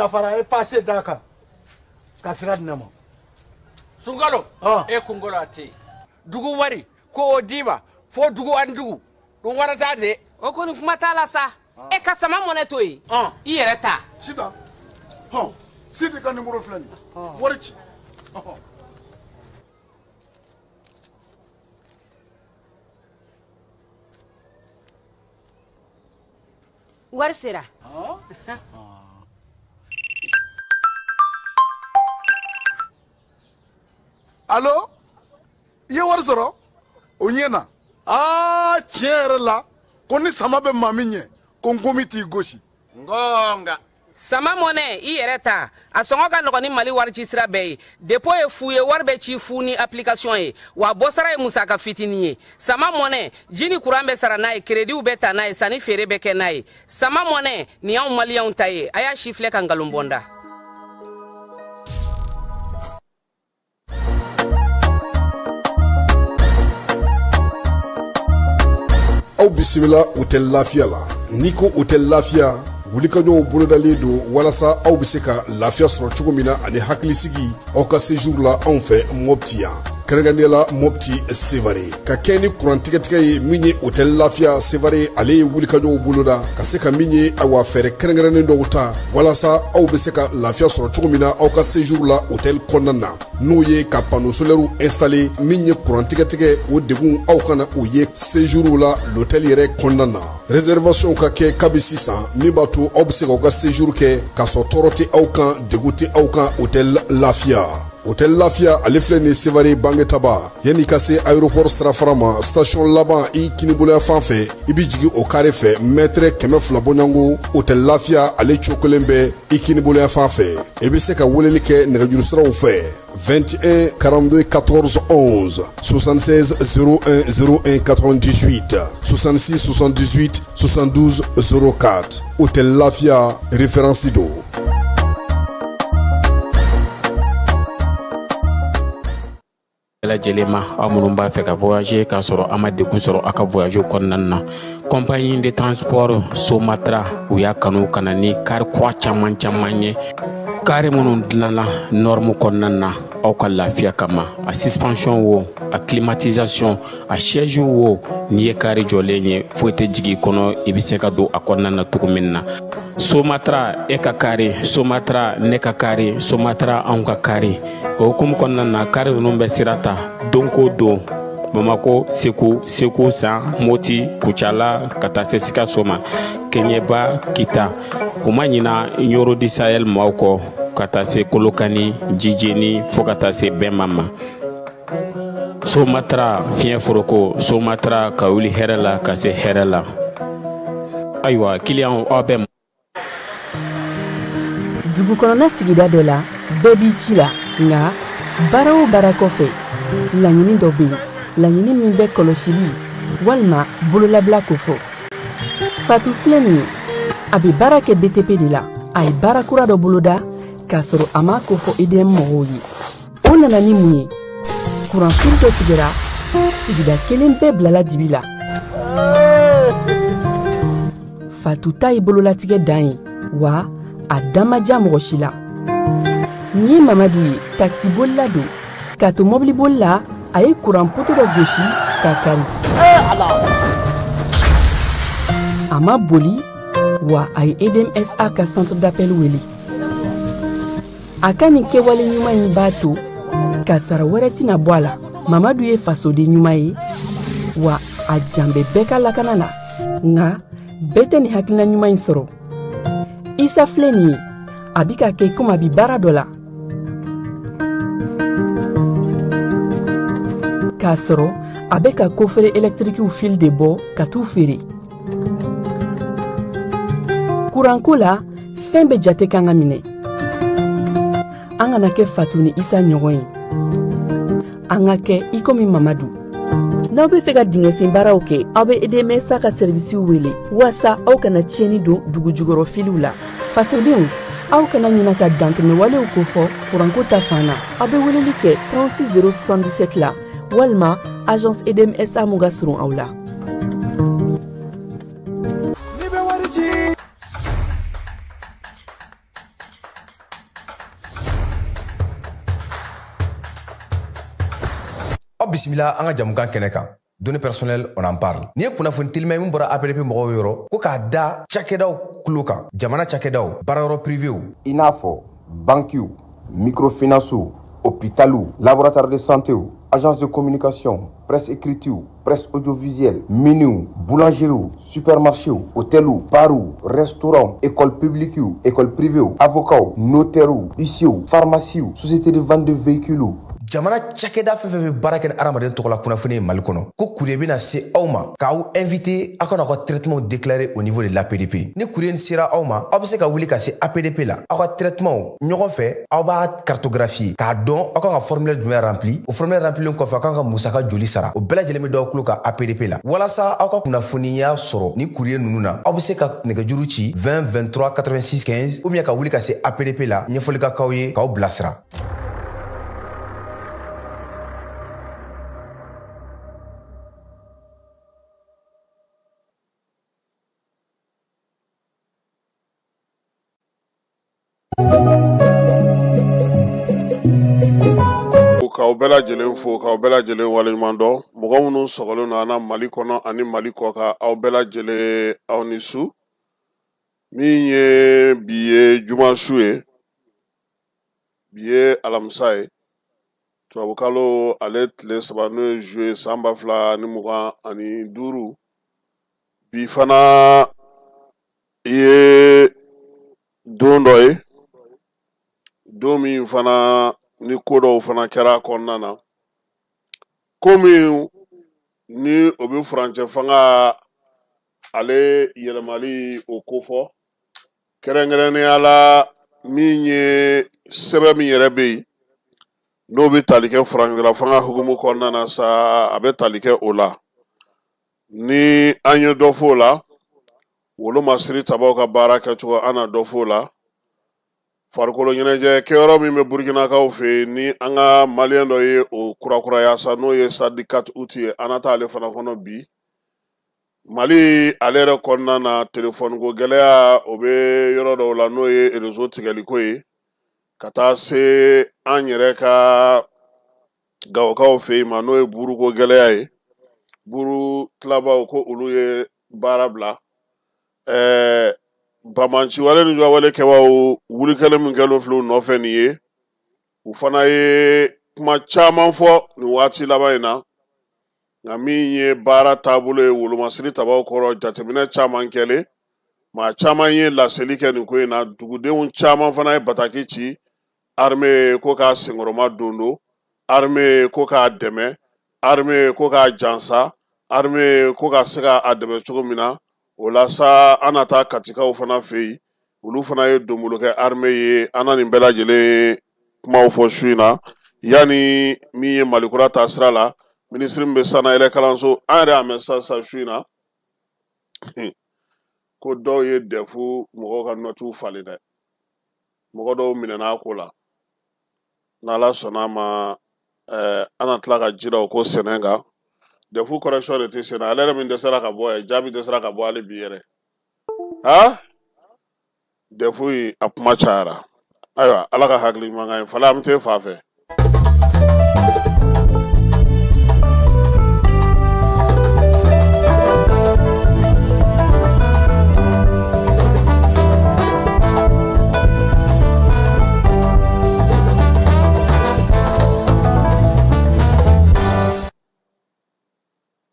dafara a ye passe d'a kan ka sira di ne ma. Sunkalo e kunkolo a tɛ yen dugu wari ko o d'i ma fo dugu ani dugu dun wɛrɛ t'a de. O kɔni kuma t'a la sa e ka sama mɔnɛ to yen i yɛrɛ ta. Sitan hɔn Sidi ka nimoro filɛ nin ye wari ci. Wari sera. Allo i ye wari sɔrɔ o ɲɛna aa tiɲɛ yɛrɛ la ko ni sama bɛ maa min ɲɛ ko nkomi t'i gosi. Ngonga. Sama mɔnɛ i yɛrɛ ta a sɔngɔ ka nɔgɔn ni Mali wari ci sira bɛɛ ye depo ye fu ye wari bɛ ci fu ni application ye wa bɔsara ye musaka fitinin ye sama mɔnɛ ji ni kuran bɛ sara n'a ye kerediw bɛ ta n'a ye sanni feere bɛ kɛ n'a ye sama mɔnɛ nin y'anw maliyɛnw ta ye a y'a si filɛ ka nkalon bɔ n da. Aw bisimila Hôtel Lafiya la. N'i ko Hôtel Lafiya, wulikajɔw bolodalen don walasa aw bɛ se ka lafiya sɔrɔ cogo min na ani hakilisigi aw ka séjour la anw fɛ Mopti yan. Kɛrɛnkɛrɛnnenya la Mopti Sevare ka kɛ ni kuran tigɛtigɛ ye min ye Hôtel Lafiya Sevare ale ye wulikajɔw boloda ka se ka min ye awa fɛɛrɛ kɛrɛnkɛrɛnnen dɔw ta walasa aw bɛ se ka lafiya sɔrɔ cogo min na aw ka séjour la hôtel kɔnɔna na n'o ye ka panneau solaire installé min ye kuran tigɛtigɛ o degun aw kana o ye séjour la l'hôtel yɛrɛ kɔnɔna na. Réservation ka kɛ kabi sisan min b'a to aw bɛ se k'aw ka séjour kɛ k'a sɔrɔ tɔɔrɔ tɛ aw kan degun tɛ aw kan Hôtel Lafiya. Hôtel Lafiya ale filɛ nin Sevare Bangetaba yanni ka se aéroport sirafara ma station laban i kiniboloya fan fɛ i bɛ jigin o carré fɛ mètre 200 bɔɲɔgɔnko Hôtel Lafiya ale cokolen bɛ i kiniboloya fan fɛ i bɛ se ka weleli kɛ nɛgɛjuru siraw fɛ 21 42 14 11 76 01 01 98 66 78 72 04 Hôtel Lafiya référence don. Lajɛlen ma aw minnu b'a fɛ ka voyager k'a sɔrɔ a ma degun sɔrɔ aw ka voyage kɔnɔna na compagnie de transport Somatra u y'a kanu ka na ni car kura caman caman ye car minnu dilanna norme kɔnɔna na aw ka lafiya kama a suspension wo a climatisation a siège wo n'i ye car jɔlen ye foyi tɛ jigin i kɔnɔ i bɛ se ka don a kɔnɔna na cogo min na Somatra e ka car Somatra ne ka car Somatra anw ka car o hukumu kɔnɔna na car ninnu bɛ sira ta don ko don Bamako Segu Segu San Moti Kucala ka taa se Sikaso ma Keɲeba Kita u ma ɲina Ɲoro di Sahel maaw kɔ ka taa se Kolokani Jijeni fo ka taa se Bɛnma ma Somatra fiɲɛ foroko Somatra ka wuli hɛrɛ la ka se hɛrɛ la ayiwa kiliyanw aw bɛ. Dugu kɔnɔna sigida dɔ la bɛɛ b'i ci la nka baara o baara kɔfɛ laɲini dɔ bɛ yen laɲini min bɛ kɔlɔsili walima bololabila kofɔ. Fatu filɛ nin ye a bɛ baara kɛ BTP de la a ye baara kura dɔ boloda k'a sɔrɔ a m'a kofɔ EDM mɔgɔw ye o nana ni mun ye kuranfili dɔ tigɛra sigida kelen bɛɛ bilala dibi la. Fatu ta ye bololatigɛ dan ye wa a dan ma diya mɔgɔ si la. Nin ye Mamadu ye takisibolila don k'a to mɔbiliboli la a ye kuran poto dɔ gosi k'a kari. A ma boli wa a ye EDMSA ka centre d'appel wele. A ka nin kɛwale ɲuman in b'a to kasara wɛrɛ tɛna bɔ a la. Mamadu ye fasoden ɲuman ye wa a jan bɛ bɛɛ ka lakana la nka bɛɛ tɛ nin hakilina ɲuman in sɔrɔ. Isa filɛ nin ye a bɛ ka kɛ komi a bɛ baara dɔ la k'a sɔrɔ a bɛ ka kofere ɛlɛtirikiw fil de bɔ ka t'u feere. Kuranko la fɛn bɛɛ jate kan ka minɛ an kana kɛ Fatu ni Isa ɲɔgɔn ye an ka kɛ i komi Mamadu. N'aw bɛ fɛ ka dingɛsen baaraw kɛ aw bɛ EDMSA ka sɛrivisiw wele walasa aw kana tiɲɛni don dugu jukɔrɔ filiw la. Fasodenw aw kana ɲina ka dantɛmɛwalew kofɔ kuranko ta fan na aw bɛ weleli kɛ 36 077 la walima agence EDMSA mun ka surun aw la. Bisimila an ka jamukan kɛnɛ kan. Données personnelles, on en parle. N'i ye kunnafoni telima ye min bɔra APDP mɔgɔw yɔrɔ, ko k'a da cakɛdaw tulo kan, jamana cakɛdaw, baarayɔrɔ privéw, i n'a fɔ bankiw, microfinancew, hôpitaliw, laboratoire de santéw, agence de communication, presse écritew, presse audiovisuelle, miniw, boulangeriew, supermarchéw, hôteliw, barw, restaurants, école publiquew, école privéw, avocats, notairew, huissierw, pharmaciew, société de vente de véhicules. Jamana cakɛda fɛn fɛn bɛ baara kɛ ni hadamaden tɔgɔla kunnafoni ye Mali kɔnɔ, ko courrier bɛna se aw ma k'aw invité aw ka n'aw ka traitement déclarer au niveau de l'APDP. Ni courrier sera aw ma, aw bɛ se ka wuli ka se APDP la, aw ka traitement ɲɔgɔn fɛ, aw b'a cartographier k'a dɔn aw kan ka formulaire jumɛn rempli. O formulaire remplilen kɔfɛ, aw kan ka musaka joli sara, o bɛɛ lajɛlen bɛ d'aw tulo kan APDP la. Walasa aw ka kunnafoniya sɔrɔ ni courrier ninnu na, aw bɛ se ka nɛgɛjuru ci 20 23 86 15 ou bien ka wuli ka se APDP la, ɲɛfɔli ka k'aw ye k'aw bilasira. K'aw bɛɛ lajɛlen fo, k'aw bɛɛ lajɛlen waleɲuman dɔn. Mɔgɔ minnu sɔgɔlen don an na Mali kɔnɔ ani Mali kɔ kan, aw bɛɛ lajɛlen, aw ni su. Min ye bi ye juma su ye, bi ye alamisa ye, tubabukalo ale tile 3, n'o ye juillet san 2025. Bi fana ye don dɔ ye, don min fana ni ko dɔw fana kɛra a kɔnɔna na, ko min ni o bɛ furancɛ fanga ale yɛlɛmali o kofɔ, kɛrɛnkɛrɛnnenya la min ye sɛbɛn min yɛrɛ bɛ yen n'o bɛ tali kɛ furancɛla fanga hukumu kɔnɔna na sa, a bɛ tali kɛ o la. Ni an ye dɔ fɔ o la, wolomasiri tabaw ka baara kɛcogo, an na dɔ fɔ o la. Farikolo ɲɛnajɛ kɛyɔrɔ min bɛ Burukinakaw fɛ yen, ni an ka maliyɛn dɔ ye o kurakuraya sa, n'o ye stade du 4 août ye, an na taa ale fana kɔnɔ bi. Mali ale yɛrɛ kɔnɔna na, telefɔni ko gɛlɛya o bɛ yɔrɔ dɔw la, n'o ye réseau tigɛliko ye, ka taa se an yɛrɛ ka Gawokaw fɛ yen ma, n'o ye buruko gɛlɛya ye. Buru tilabaw ko olu ye baara bila. Banbanciwale ni jɔwale kɛbaw wulikɛlɛ min kɛlen filɛ u nɔfɛ nin ye, u fana ye kuma caman fɔ nin waati laban in na. Nka min ye baara taabolo ye wolomasiri tabaw kɔrɔ, jateminɛ caman kɛlen, maa caman ye laseli kɛ nin ko in na. Dugudenw caman fana ye bataki ci armée ko k'a senkɔrɔma don don, armée ko k'a dɛmɛ, armée ko k'a jansa, armée ko ka se ka a dɛmɛ cogo min na. O la sa, an na taa Katikaw fana fɛ yen, olu fana ye donbolo kɛ armée ye. An na nin bɛɛ lajɛlen kumaw fɔ su in na. Yanni min ye Malikura ta sira la, minisiri min bɛ sanayɛlɛ kalanso, an yɛrɛ y'a mɛn sisan su in na ko dɔw ye DEF mɔgɔw ka nɔtiw falen dɛ, mɔgɔ dɔw minɛna a ko la. N'Ala sɔnna a ma, an na tila ka ji da o ko sɛnɛ kan. DEF correction de tɛ sen na, ale yɛrɛ min dɛsɛra ka bɔ yen, jaabi dɛsɛra ka bɔ hali bi yɛrɛ. Ha, DEF in a kuma cayara. Ayiwa, Ala ka hakili ɲuman k'an ye. Fala, an bɛ t'e fa fɛ.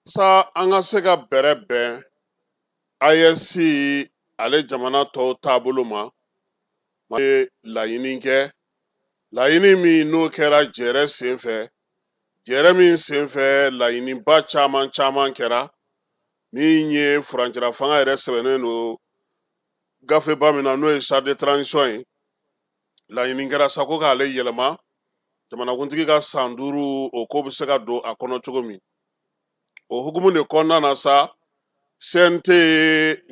Sa an ka se ka bɛrɛ bɛn AES ale jamana tɔw taabolo ma, ye laɲini kɛ, laɲini min n'o kɛra jɛrɛ senfɛ, jɛrɛ min senfɛ laɲiniba caman caman kɛra. Min ye furancɛla fanga yɛrɛ sɛbɛnnen don gafeba min na, n'o ye charte de transition ye, laɲini kɛra sa ko k'ale yɛlɛma, jamanakuntigi ka san 5 o ko bɛ se ka don a kɔnɔ cogo min. O hukumu de kɔnɔna na sa, CNT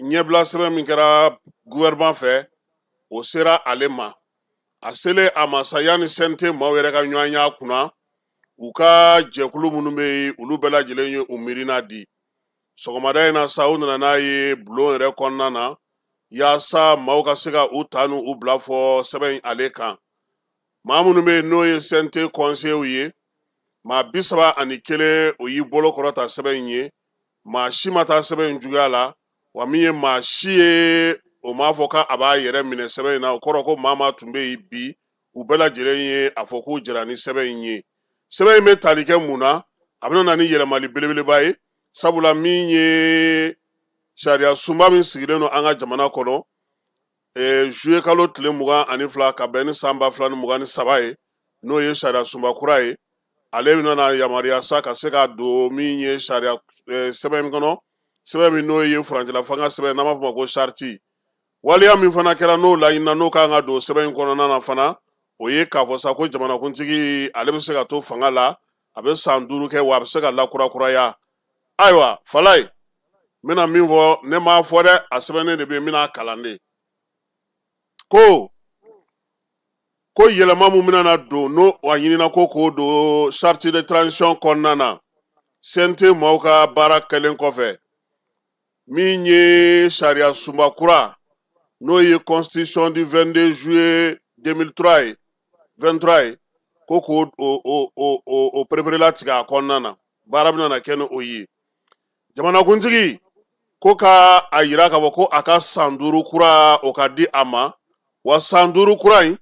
ɲɛbila sɛbɛn min kɛra gouvernement fɛ, o sera ale ma. A selen a ma sa, yanni CNT maaw yɛrɛ ka ɲɔgɔn y'a kunna, u ka jɛkulu minnu bɛ yen, olu bɛɛ lajɛlen ye u miirina di. Sɔgɔmada in na sa, u nana n'a ye bulon yɛrɛ kɔnɔna na, yaasa maaw ka se ka u ta n'u bila fɔ sɛbɛn in ale kan. Maa minnu bɛ yen n'o ye CNT conseillers ye, Maa 31, o y'i bolo kɔrɔta sɛbɛn in ye. Maa si ma taa sɛbɛn in juguya la, wa min ye maa si ye, o m'a fɔ k'a b'a yɛrɛ minɛ sɛbɛn in na. O kɔrɔ ko maa maa tun bɛ yen bi, u bɛɛ lajɛlen ye a fɔ k'u jɛra ni sɛbɛn in ye. Sɛbɛn in bɛ tali kɛ mun na? A bɛna na ni yɛlɛmali belebeleba ye, sabula min ye sariya sunba min sigilen don an ka jamana kɔnɔ juillet kalo tile 22 ka bɛn ni san 2023 ye, n'o ye sariya sunba kura ye. Ale bɛna na yamaruya sa ka se ka don min ye sariya sɛbɛn kɔnɔ, sɛbɛn min n'o ye furancɛla fanga sɛbɛn, n'an b'a fɔ o ma ko sariti. Waleya min fana kɛra n'o laɲinina, n'o kan ka don sɛbɛn in kɔnɔna na fana, o ye k'a fɔ sa ko jamanakuntigi ale bɛ se ka to fanga la, a bɛ san 5 kɛ, wa a bɛ se ka lakurakuraya. Ayiwa Falaye, n bɛna min fɔ, ne m'a fɔ dɛ, a sɛbɛnnen de bɛ yen, n bɛna a kalan de. Ko yɛlɛma mun bɛna na don, n'o a ɲinina ko k'o don charte de transition kɔnɔna na, CNT maaw ka baara kɛlen kɔfɛ, min ye sariya sunba kura, n'o ye constitution du 22 juillet 2003 ye, 23 ye, ko k'o o pereperelatigɛ a kɔnɔna na, baara bɛna na kɛ ni o ye. Jamanakuntigi ko ka a yira k'a fɔ ko a ka san 5 kura o ka di a ma, wa san 5 kura in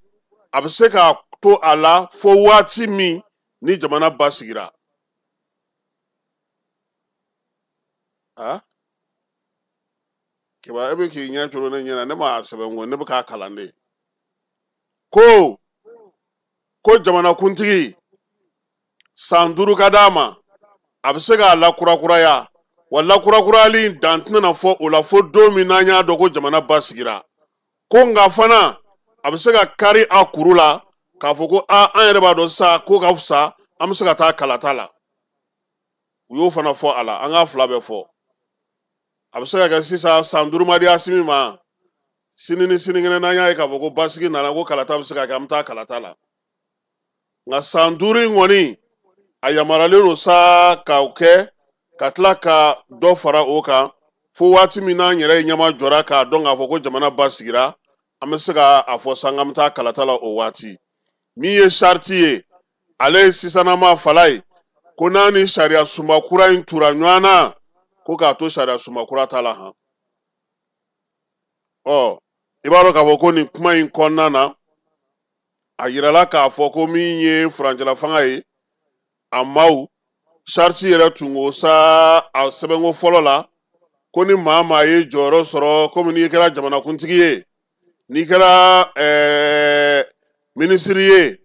a bɛ se ka to a la fo waati min ni jamana basigira. A Keba, e bɛ k'i ɲɛ coron ne ɲɛna, ne m'a sɛbɛn ko ne bɛ k'a kalan de. Ko jamanakuntigi san 5 ka d'a ma, a bɛ se k'a lakurakuraya, wa lakurakurayali in dan tɛna fɔ o la fo don min n'an y'a dɔn ko jamana basigira. Ko nka fana a bɛ se ka kari a kuru la k'a fɔ ko a an yɛrɛ b'a dɔn sa ko ka fisa, an bɛ se ka taa kalata la. U y'o fana fɔ a la, an k'a fila bɛɛ fɔ. A bɛ se ka kɛ sisan san 5 ma di Asimi ma, sini ni sinikɛnɛ n'an y'a ye k'a fɔ ko basigi nana, ko kalata bɛ se ka kɛ, an bɛ taa kalata la. Nka san 5 in kɔni a yamaruyalen don sa k'o kɛ, ka tila ka dɔ fara o kan fo waati min n'an yɛrɛ ye ɲɛma jɔra k'a dɔn k'a fɔ ko jamana basigira, an bɛ se ka a fɔ sa k'an bɛ taa kalata la o waati. Min ye sariti ye, ale ye sisanama Falaye, ko n'a ni sariya sunba kura in tura ɲɔgɔn na, ko k'a to sariya sunba kura ta la han. Ɔ i b'a dɔn k'a fɔ ko nin kuma in kɔnɔna na, a yirala k'a fɔ ko min ye furancɛla fanga ye, a maaw sariti yɛrɛ tun ko sa a sɛbɛnko fɔlɔ la ko ni maa maa ye jɔyɔrɔ sɔrɔ, komi n'i kɛra jamanakuntigi ye, n'i kɛra minisiri ye,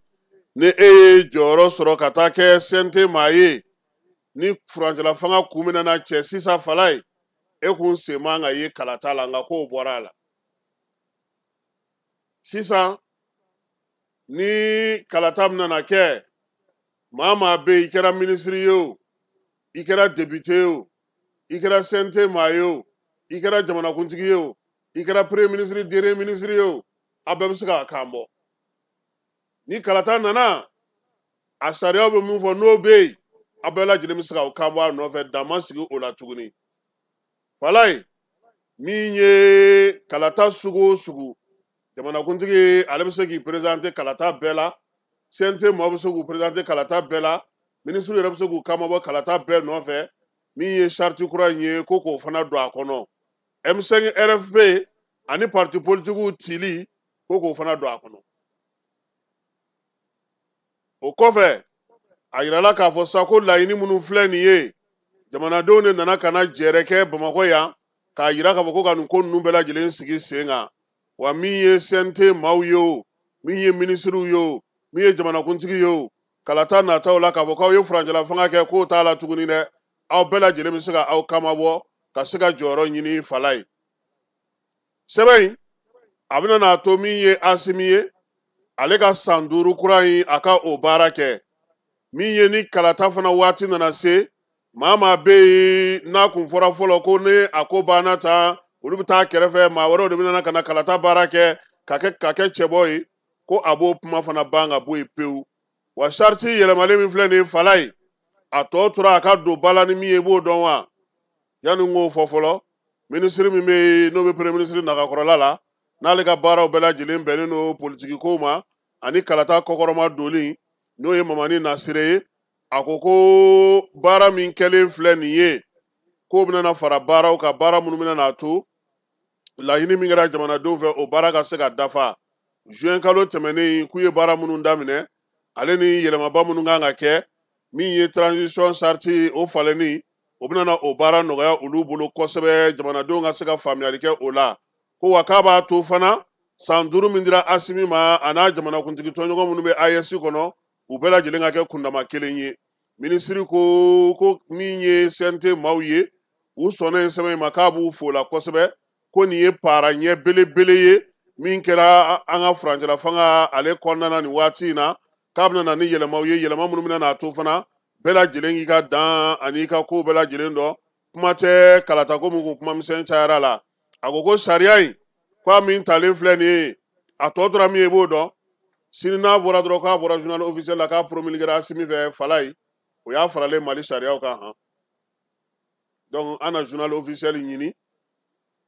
ni e ye jɔyɔrɔ sɔrɔ ka taa kɛ CNT maa ye, ni furancɛla fanga kun bɛna na cɛ sisan Falaye, e kun sen man ka ye kalata la, nka k'o bɔra a la. Sisan ni kalata bɛna na kɛ, maa maa bɛ yen, i kɛra minisiri ye o, i kɛra député ye o, i kɛra CNT maa ye o, i kɛra jamanakuntigi ye o, i kɛra premier ministre, dernier ministre ye o, a bɛɛ bɛ se k'a kan bɔ. Ni kalata nana, a sariyaw bɛ mun fɔ n'o bɛ yen, a bɛɛ lajɛlen bɛ se k'aw kan bɔ a nɔfɛ, dan ma sigi o la tuguni. Falaye, min ye kalata sugu o sugu, jamanakuntigi ale bɛ se k'i présenter kalata bɛɛ la, CNT maaw bɛ se k'u présenter kalata bɛɛ la, minisiri yɛrɛ bɛ se k'u kamabɔ kalata bɛɛ nɔfɛ. Min ye sariti kura in ye, ko k'o fana don a kɔnɔ. M5 RFP ani parti politikiw cili, ko k'o fana don a kɔnɔ. O kɔfɛ, a yirala k'a fɔ sa ko laɲini minnu filɛ nin ye, jamanadenw de nana ka na jɛrɛ kɛ Bamakɔ yan k'a yira k'a fɔ ko ka nin ko ninnu bɛɛ lajɛlen sigi sen kan. Wa min ye CNT maaw ye o, min ye minisiriw ye o, min ye jamanakuntigi ye o, kalata nataw la k'a fɔ k'aw ye furancɛla fanga kɛ, k'o t'a la tuguni dɛ, aw bɛɛ lajɛlen bɛ se ka aw kamabɔ ka se ka jɔyɔrɔ ɲini Falaye. Sɛbɛn in a bɛna n'a to min ye Asimi ye, ale ka san 5 kura in a ka o baara kɛ. Min ye ni kalata fana waati nana se, maa maa bɛ yen n'a kun fɔra fɔlɔ ko ni a ko banna tan, olu bɛ taa kɛrɛfɛ, maa wɛrɛw de bɛna ka na kalata baara kɛ ka kɛ cɛbɔ ye, ko a b'o kuma fana ban ka bɔ yen pewu. Wa sariti yɛlɛmalen min filɛ nin ye Falaye, a tɔ tora a ka don ba la ni min ye, i b'o dɔn wa? Yanni n k'o fɔ fɔlɔ, minisiri min bɛ yen n'o bɛ premier ministre nagakɔrɔla la, n'ale ka baaraw bɛɛ lajɛlen bɛnnen don politiki kow ma ani kalata kɔkɔrɔma doli, n'o ye Mamani Nasire ye. A ko ko baara min kɛlen filɛ nin ye, k'o bɛna fara baaraw kan, baara minnu bɛna n'a to laɲini min kɛra jamanadenw fɛ, o baara ka se ka dafa. Juin kalo tɛmɛnen, k'u ye baara minnu daminɛ, ale ni yɛlɛmaba minnu kan ka kɛ, min ye transition charte o falenni, o bɛna na o baara nɔgɔya olu bolo kosɛbɛ, jamanadenw ka se ka faamuyali kɛ o la. Ko wa k'a b'a to fana san 5 min dira Asimi ma, a n'a jamanakuntigi tɔnɲɔgɔn minnu bɛ AES kɔnɔ, u bɛɛ lajɛlen ka kɛ kundama kelen ye. Minisiri ko ko min ye CNT maaw ye, u sɔnna yen sɛbɛn in ma, k'a b'u fo la kosɛbɛ, ko nin ye para ɲɛ belebele ye min kɛra an ka furancɛla fanga ale kɔnɔna na nin waati in na, k'a bɛna na ni yɛlɛmaw ye, yɛlɛma minnu bɛna n'a to fana bɛɛ lajɛlen k'i ka dan ani i ka ko bɛɛ lajɛlen dɔn. Kuma tɛ kalatako min kun kuma misɛn cayara la. A ko ko sariya in, k'a min talen filɛ nin ye, a tɔ tora min ye i b'o dɔn. Sini n'a bɔra dɔrɔn k'a bɔra journal officiel la, k'a promulguera Asimi fɛ Falaye, o y'a faralen Mali sariyaw kan han. Donc an na journal officiel ɲini,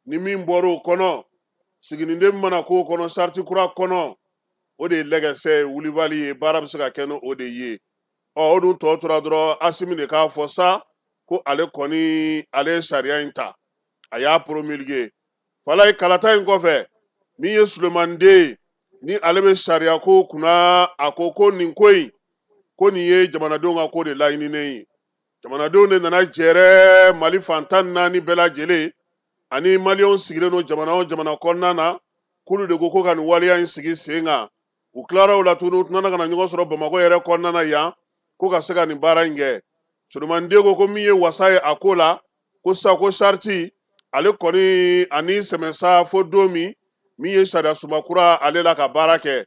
ni min bɔra o kɔnɔ, siginiden mana k'o kɔnɔ, sariti kura kɔnɔ, o de ye lɛgɛsɛ ye, wulibali ye, baara bɛ se ka kɛ n'o de ye. Ɔ o dun tɔ tora dɔrɔn Asimi de k'a fɔ sa ko ale kɔni ale ye sariya in ta, a y'a promulguer. Falaye, kalata in kɔfɛ, min ye Sulemani Den ye, ni ale bɛ sariya ko kunna, a ko ko nin ko in, ko nin ye jamanadenw ka ko de laɲininen ye. Jamanadenw de nana jɛrɛ Mali fan 14 bɛɛ lajɛlen, ani maliyɛnw sigilen don jamana o jamana kɔnɔna na, k'olu de ko ko ka nin waleya in sigi sen kan. U tilara o la tuguni, u tɛna ka na ɲɔgɔn sɔrɔ Bamakɔ yɛrɛ kɔnɔna na yan, ko ka se ka nin baara in kɛ. Sulemani Den ko ko min ye wasa ye a ko la, ko sisan ko sariti ale kɔni ani sɛmɛsa fo don min, min ye sariya sunba kura ale la ka baara kɛ.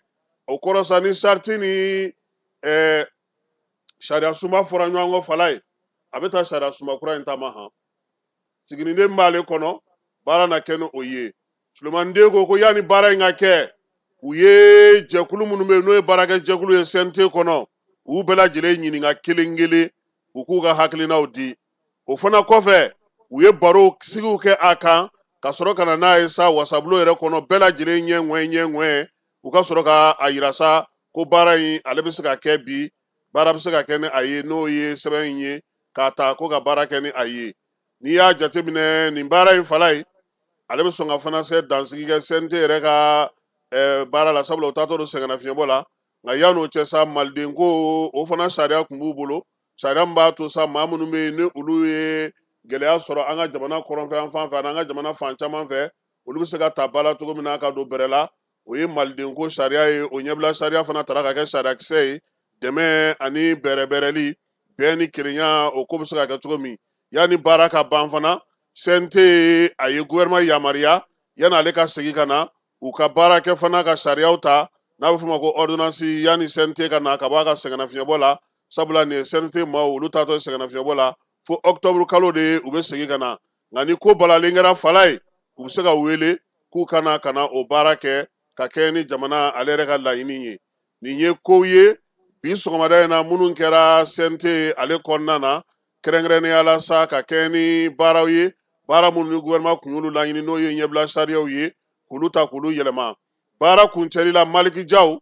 O kɔrɔ sa ni sariti ni sariya sunba fɔra ɲɔgɔn kɔ Falaye, a bɛ taa sariya sunba kura in ta ma han. Siginiden b'ale kɔnɔ, baara na kɛ ni o ye. Sulemani Den ko ko yanni baara in ka kɛ, u ye jɛkulu minnu bɛ yen n'o ye baarakɛ jɛkulu ye CNT kɔnɔ, u bɛɛ lajɛlen ɲininka kelen kelen, u k'u ka hakilinaw di. O fana kɔfɛ, u ye baro sigiw kɛ a kan, ka sɔrɔ ka na n'a ye sa wasabulon yɛrɛ kɔnɔ, bɛɛ lajɛlen ɲɛ ŋwɛ ɲɛ ŋwɛ, u ka sɔrɔ ka a yira sa ko baara in ale bɛ se ka kɛ bi, baara bɛ se ka kɛ ni a ye, n'o ye sɛbɛn in ye k'a ta ko ka baara kɛ ni a ye. N'i y'a jateminɛ nin baara in Falaye, ale bɛ sɔn ka fana se dansigi kɛ CNT yɛrɛ ka baara la, sabula u taatɔ don sɛgɛnnafiɲɛbɔ la. Nka yan'o cɛ sa, maliden ko o fana sariya tun b'u bolo, sariya min b'a to sa maa minnu bɛ yen ni olu ye gɛlɛya sɔrɔ an ka jamana kɔrɔnfɛ yan fan fɛ ani an ka jamana fan caman fɛ, olu bɛ se ka ta ba la cogo min na ka don bɛrɛ la. O ye maliden ko sariya ye, o ɲɛbila sariya fana tara ka kɛ sariyakisɛ ye, dɛmɛ ani bɛrɛbɛrɛli, bɛn ni kelenya, o ko bɛ se ka kɛ cogo min. Yanni baara ka ban fana, CNT a ye gouvernement yamaruya yanni ale ka segin ka na u ka baara kɛ fana ka sariyaw ta, n'a bɛ f'o ma ko ordonnance, yanni CNT ka na ka bɔ a ka sɛgɛnnafiɲɛbɔ la, sabula nin ye CNT maaw olu taatɔ sɛgɛnnafiɲɛbɔ la fo octobre kalo de u bɛ segin ka na. Nka ni ko balalen kɛra Falaye, u bɛ se ka wele k'u ka na ka na o baara kɛ ka kɛ ni jamana ale yɛrɛ ka laɲini ye. Nin ye kow ye bi sɔgɔmada in na minnu kɛra CNT ale kɔnɔna na, kɛrɛnkɛrɛnnenya la sa ka kɛ ni baaraw ye, baara minnu ni gouvernement kun y'olu laɲini, n'o ye ɲɛbila sariyaw ye, k'olu ta k'olu yɛlɛma. Baara kuncɛli la, Maliki Jaw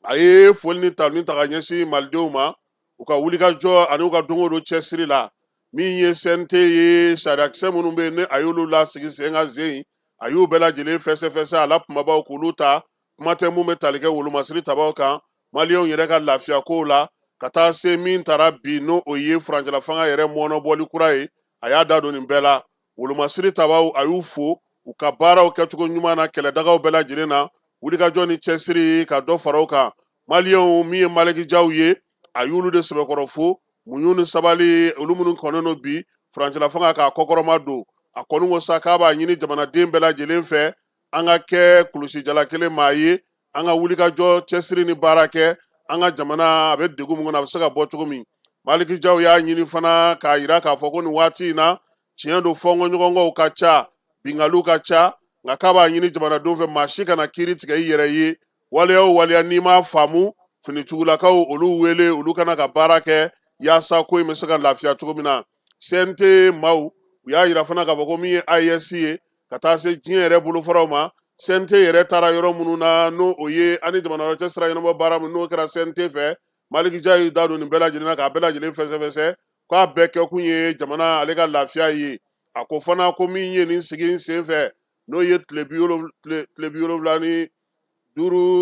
a ye foli ni tanuni ta ka ɲɛsin malidenw ma u ka wulikajɔ ani u ka don o don cɛsiri la. Min ye CNT ye, sariyakisɛ minnu bɛ yen ni a y'olu lasigi sen kan zen, a y'u bɛɛ lajɛlen fɛsɛfɛsɛ a la kumabaw k'olu ta, kuma tɛ mun bɛ tali kɛ wolomasiri tabaw kan, maliyɛnw yɛrɛ ka lafiya kow la, ka taa se min taara bi n'o o ye furancɛla fanga yɛrɛ mɔnɔbɔli kura ye, a y'a da don nin bɛɛ la. Wolomasiri tabaw a y'u fo u ka baaraw kɛcogo ɲuman na, kɛlɛdagaw bɛɛ lajɛlen na, wulikajɔ ni cɛsiri ka dɔ fara o kan. Maliyɛnw min ye Maliki Jaw ye, a y'olu de sɛbɛkɔrɔ fo, muɲu ni sabali olu minnu kɔnnen don bi furancɛla fanga k'a kɔkɔrɔma don. A kɔni ko sa k'a b'a ɲini jamanaden bɛɛ lajɛlen fɛ, an ka kɛ kulusijala kelen maa ye, an ka wulikajɔ cɛsiri ni baara kɛ, an ka jamana a bɛ degun min kɔnɔ a bɛ se ka bɔ cogo min. Maliki Jaw y'a ɲini fana k'a yira k'a fɔ ko nin waati in na tiɲɛ don fɔnkɔɲɔgɔnkɔw ka ca, bingaliw ka ca, nka k'a b'a ɲini jamanadenw fɛ maa si kana kiiri tigɛ i yɛrɛ ye. Waleya o waleya n'i m'a faamu, finitugulakaw olu wele, olu kana ka baara kɛ yaasa ko in bɛ se ka lafiya cogo min na. CNT maaw u y'a yira fana k'a fɔ ko min ye AES ye, ka taa se diɲɛ yɛrɛ bolofaraw ma, CNT yɛrɛ taara yɔrɔ minnu na, n'o o ye ani jamana wɛrɛ cɛ sira ɲɛnabɔ baara min n'o kɛra CNT fɛ, Maliki Ja y'i da don nin bɛɛ lajɛlen na k'a bɛɛ lajɛlen fɛsɛfɛsɛ k'a bɛɛ kɛkun ye jamana ale ka lafiya ye. A ko fana ko min ye nin sigi in sen fɛ, n'o ye tile 75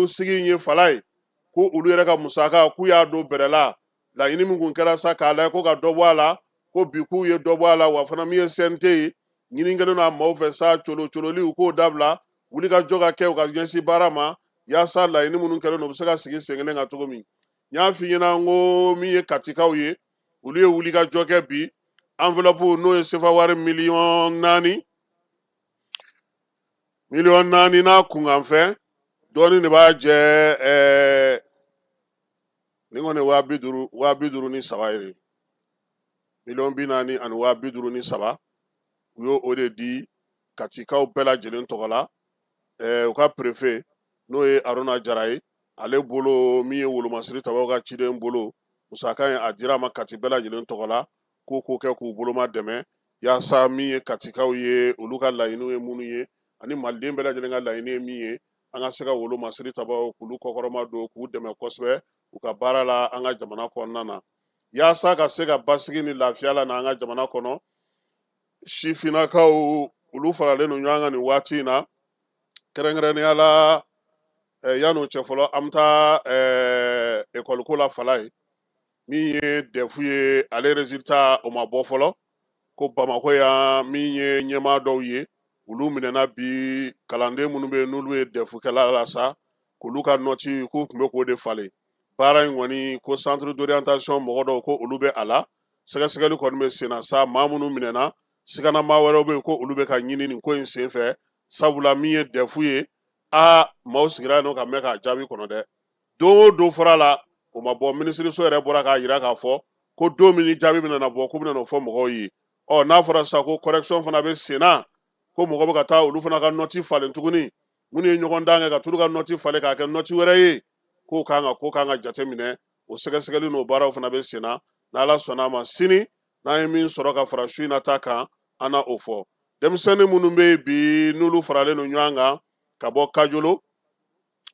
sigi in ye fala ye, ko olu yɛrɛ ka musaka k'u y'a don bɛrɛ la. Laɲini min kun kɛra sa k'a lajɛ ko ka dɔ bɔ a la, ko bi k'u ye dɔ bɔ a la. Wa fana min ye CNT ye, ɲini kɛlen don a maaw fɛ sa colo cololi u k'o dabila, wuli ka jɔ ka kɛ u ka ɲɛsin baara ma yaasa laɲini minnu kɛlen don u bɛ se ka sigi sen kelen kan cogo min. N y'a f'i ɲɛna n ko min ye Katikaw ye, olu ye wuli ka jɔ kɛ bi. Enveloppe n'o ye sefa wari miliyɔn naani n'a kunkanfɛn dɔɔnin de b'a jɛ. Nin kɔni ye 53 ye, 40 000 ni 53. U y'o o de di Katikaw bɛɛ lajɛlen tɔgɔ la. U ka préfet n'o ye Aruna Jara ye, ale bolo min ye wolomasiri tabaw ka ciden bolo, musaka in a dira a ma Kati bɛɛ lajɛlen tɔgɔ la, k'o ko kɛ k'u boloma dɛmɛ yaasa min ye Katikaw ye, olu ka laɲiniw ye minnu ye ani maliden bɛɛ lajɛlen ka laɲini ye min ye, an ka se ka wolomasiri tabaw k'olu kɔkɔrɔma don k'u dɛmɛ kosɛbɛ u ka baara la an ka jamana kɔnɔna na, yaasa ka se ka basigi ni lafiya la n'an ka jamana kɔnɔ. Sifinnakaw olu faralen don ɲɔgɔn kan nin waati in na, kɛrɛnkɛrɛnnenya la. Yan'o cɛ fɔlɔ, an bɛ taa ekɔliko la fala ye. Min ye DEF ye, ale résultat o ma bɔ fɔlɔ. Ko Bamakɔ yan, min ye ɲɛmaa dɔw ye, olu minɛna bi. Kalanden minnu bɛ yen n'olu ye DEF kɛla la sa, k'olu ka nɔti k'u tun bɛ k'o de falen. Baara in kɔni ko centre d'orientation mɔgɔ dɔw ko olu bɛ a la, sɛgɛsɛgɛli kɔni bɛ sen na sa. Maa minnu minɛna, sigana maa wɛrɛw bɛ yen ko olu bɛ ka ɲini nin ko in sen fɛ, sabula min ye DEF ye, a maaw sigira yen nɔ ka mɛn k'a jaabi kɔnɔ dɛ. Don o don fɔra la, o ma bɔ. Minisiriso yɛrɛ bɔra k'a jira k'a fɔ ko don min ni jaabi bɛna na bɔ, k'u bɛna n'o fɔ mɔgɔw ye. Ɔ n'a fɔra sisan ko correction fana bɛ sen na, ko mɔgɔ bɛ ka taa olu fana ka nɔti falen tuguni, minnu ye ɲɔgɔn dan kɛ ka t'olu ka nɔti falen k'a kɛ nɔti wɛrɛ ye, k'o kan ka jate minɛ. O sɛgɛsɛgɛli n'o baaraw fana bɛ sen na. N'Ala sɔnna a ma, sini n'an ye min sɔrɔ ka fara su in na ta kan, an na o fɔ. Denmisɛnnin minnu bɛ yen bi n'olu faralen don ɲɔgɔn kan ka bɔ Kajolo,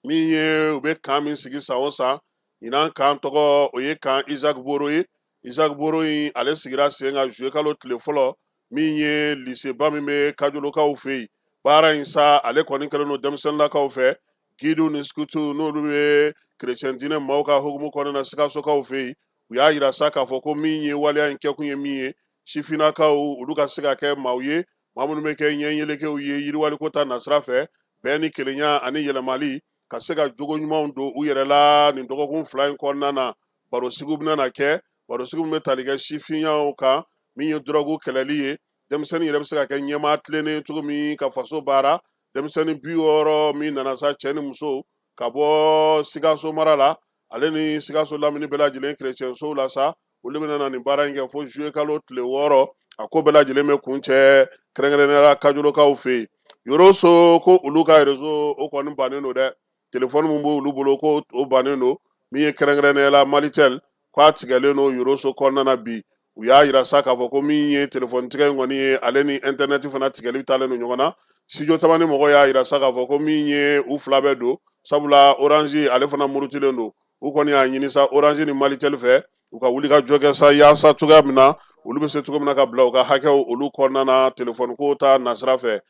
min ye u bɛ kan min sigi san o san, ɲinan kan tɔgɔ o ye kan Isaac Boro ye. Isaac Boro in ale sigira sen kan juillet kalo tile fɔlɔ, min ye lycée ba min bɛ Kajolokaw fɛ yen. Baara in sa ale kɔni kɛlen don denmisɛnninlakaw fɛ, guides ni scouts n'olu bɛ chrétien diinɛ maaw ka hukumu kɔnɔna na Sikasokaw fɛ yen. U y'a yira sa k'a fɔ ko min ye waleya in kɛkun ye min ye, sifinnakaw olu ka se ka kɛ maaw ye, maa minnu bɛ kɛ ɲɛyelekew ye yiriwaliko ta nasira fɛ, bɛn ni kelenya ani yɛlɛmali, ka se ka jogo ɲumanw don u yɛrɛ la. Nin dɔgɔkun 2 in kɔnɔna na, barosigiw bɛna na kɛ, barosigiw bɛ tali kɛ sifinyaw kan, min ye dɔrɔgu kɛlɛli ye, denmisɛnnin yɛrɛ bɛ se ka kɛ ɲɛmaa tilennen cogo min ka faso baara. Denmisɛnnin 60 min nana sa, cɛ ni muso, ka bɔ Sikaso mara la, ale ni Sikaso lamini bɛɛ lajɛlen kerecɛnsow la sa, olu bɛna na nin baara in kɛ fo juillet kalo tile 6. A ko bɛɛ lajɛlen bɛ kun cɛ kɛrɛnkɛrɛnnenya la Kajolokaw fɛ yen. Yoroso ko olu ka réseau o kɔni bannen don dɛ, telefɔni min b'olu bolo ko o bannen don. Min ye kɛrɛnkɛrɛnnenya la Malitel, k'a tigɛlen don Yoroso kɔnɔna na bi. U y'a yira sa k'a fɔ ko min ye telefɔni tigɛ in kɔni ye, ale ni internet fana tigɛli taalen don ɲɔgɔn na. Studio Tamani mɔgɔw y'a yira sa k'a fɔ ko min ye u fila bɛɛ don, sabula Orange ale fana murutilen don. U kɔni y'a ɲini sa Orange ni Malitel fɛ, u ka wuli ka jɔ kɛ sa yaasa cogoya min na olu bɛ se cogo min na ka bila u ka hakɛw olu kɔnɔna na telefɔni ko ta nasira fɛ.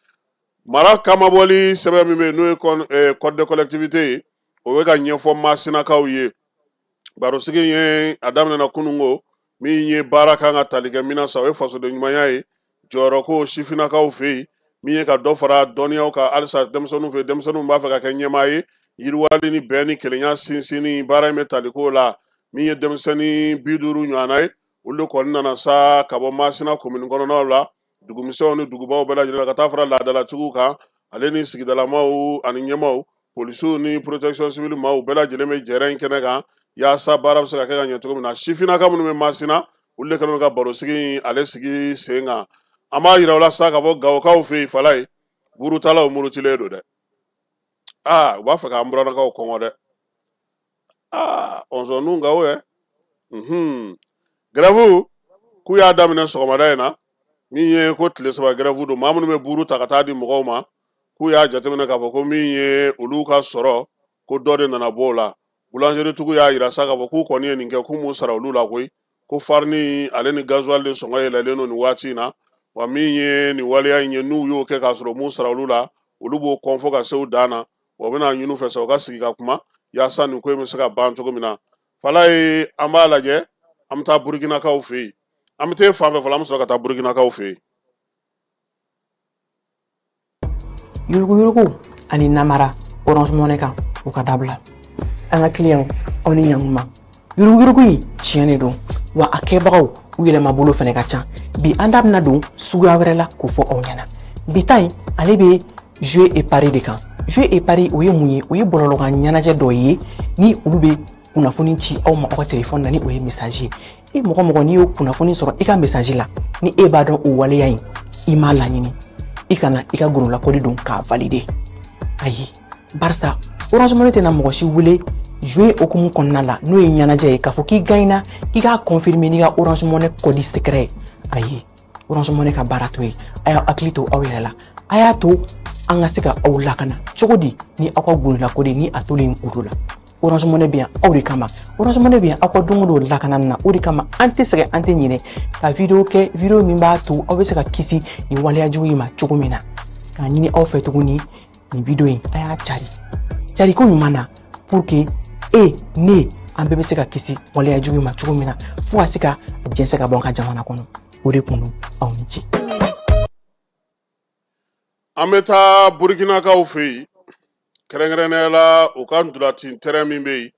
Mara kamabɔli sɛbɛn min bɛ yen n'o ye code de collectivité ye, o bɛ ka ɲɛfɔ Masinakaw ye. Barosigi ye a daminɛna kununko, min ye baara kan ka tali kɛ min na sa, o ye fasoden ɲumanya ye, jɔyɔrɔko sifinnakaw fɛ yen, min ye ka dɔ fara dɔnniyaw kan halisa denmisɛnninw fɛ, denmisɛnninw b'a fɛ ka kɛ ɲɛmaa ye, yiriwali ni bɛn ni kelenya sinsinni baara in bɛ tali k'o la. Min ye denmisɛnnin 50 ɲɔgɔnna ye, olu de kɔni nana sa ka bɔ Masina komini kɔnɔnaw la, dugumisɛnw ni dugubaw bɛɛ lajɛlen ka taa fara laadalatigiw kan, ale ni sigidalamaw ani ɲɛmaaw, polisiw ni protection civile maaw bɛɛ lajɛlen bɛ jɛrɛ in kɛnɛ kan yaasa baara bɛ se ka kɛ ka ɲɛ cogo min na. Sifinnaka minnu bɛ Masina, olu de kɛlen don ka barosigi in ale sigi sen kan. An b'a yira u la sa ka bɔ Gawokaw fɛ yen, fala ye, burutalaw murutilen don dɛ. Aa, u b'a fɛ k'an burannakaw kɔngɔ dɛ. Aa, ɔnzɔn Gawo yɛ. Grève k'u y'a daminɛ sɔgɔmada in na, min ye ko tile 3 grève don. Maa minnu bɛ buru ta ka taa di mɔgɔw ma, k'u y'a jateminɛ k'a fɔ ko min ye olu ka sɔrɔ, ko dɔ de nana bɔ o la. Boulangerie-tigiw y'a yira sa k'a fɔ k'u kɔni ye nin kɛ, k'u m'u sara olu la koyi, ko farini ale ni gasoil de sɔngɔ yɛlɛlen don nin waati in na. Wa min ye nin waleya in ye, n'u y'o kɛ k'a sɔrɔ m'u sara olu la, olu b'o kɔn fo ka se u dan na. Wa u bɛna ɲini u fɛ sa u ka sigi ka kuma yaasa nin ko in bɛ se ka ban cogo min na. Falaye, an b'a lajɛ, an bɛ taa Burukinakaw fɛ yen. An bɛ taa fan fɛ fɔlɔ, an bɛ sɔrɔ ka taa Burukinakaw fɛ yen. Yuruguyurugu ani namara Orange Money kan, u ka dabila. An ka kiliyanw, aw ni ɲankuma. Yuruguyurugu in tiɲɛ de don, wa a kɛbagaw u yɛlɛmabolo fana ka ca. Bi an da bɛna don suguya wɛrɛ la k'o fɔ aw ɲɛna. Bi ta in, ale bɛ jeu et pari de kan. Jeu et pari, o ye mun ye? O ye bɔlɔlɔkan ɲɛnajɛ dɔ ye ni olu bɛ kunnafoni ci aw ma aw ka telefɔni na, ni o ye message ye. E mɔgɔ mɔgɔ, n'i y'o kunnafoni sɔrɔ i ka message la, ni e b'a dɔn o waleya in i m'a laɲini, i kana i ka gololakɔli don k'a valider. Ayi, barisa Orange Money tɛna mɔgɔ si wele jouer hukumu kɔnɔna la, n'o ye ɲɛnajɛ ye, k'a fɔ k'i gagnera, k'i k'a confirmer n'i ka Orange Money code secret ye. Ayi, Orange Money ka baara t'o ye. A y'aw hakili to aw yɛrɛ la. A y'a to an ka se ka aw lakana cogo di ni aw ka gololakɔli ni a tolen kudo la. Orange Money bɛ yan aw de kama. Orange Money bɛ yan aw ka don o don lakanani na. O de kama an tɛ sɛgɛn, an tɛ ɲinɛ ka video kɛ, video min b'a to aw bɛ se ka kisi nin waleya jugu in ma cogo min na. K'a ɲini aw fɛ tuguni, nin video in, a y'a cari cari ko ɲuman na, pour que e ne an bɛɛ bɛ se ka kisi waleya jugu in ma cogo min na, fo ka se ka jɛnsɛn ka bɔ an ka jamana kɔnɔ. O de kun don. Aw ni ce. An bɛ taa Burukinakaw fɛ yen, kɛrɛnkɛrɛnnenya la u ka ntolaci terrain min bɛ yen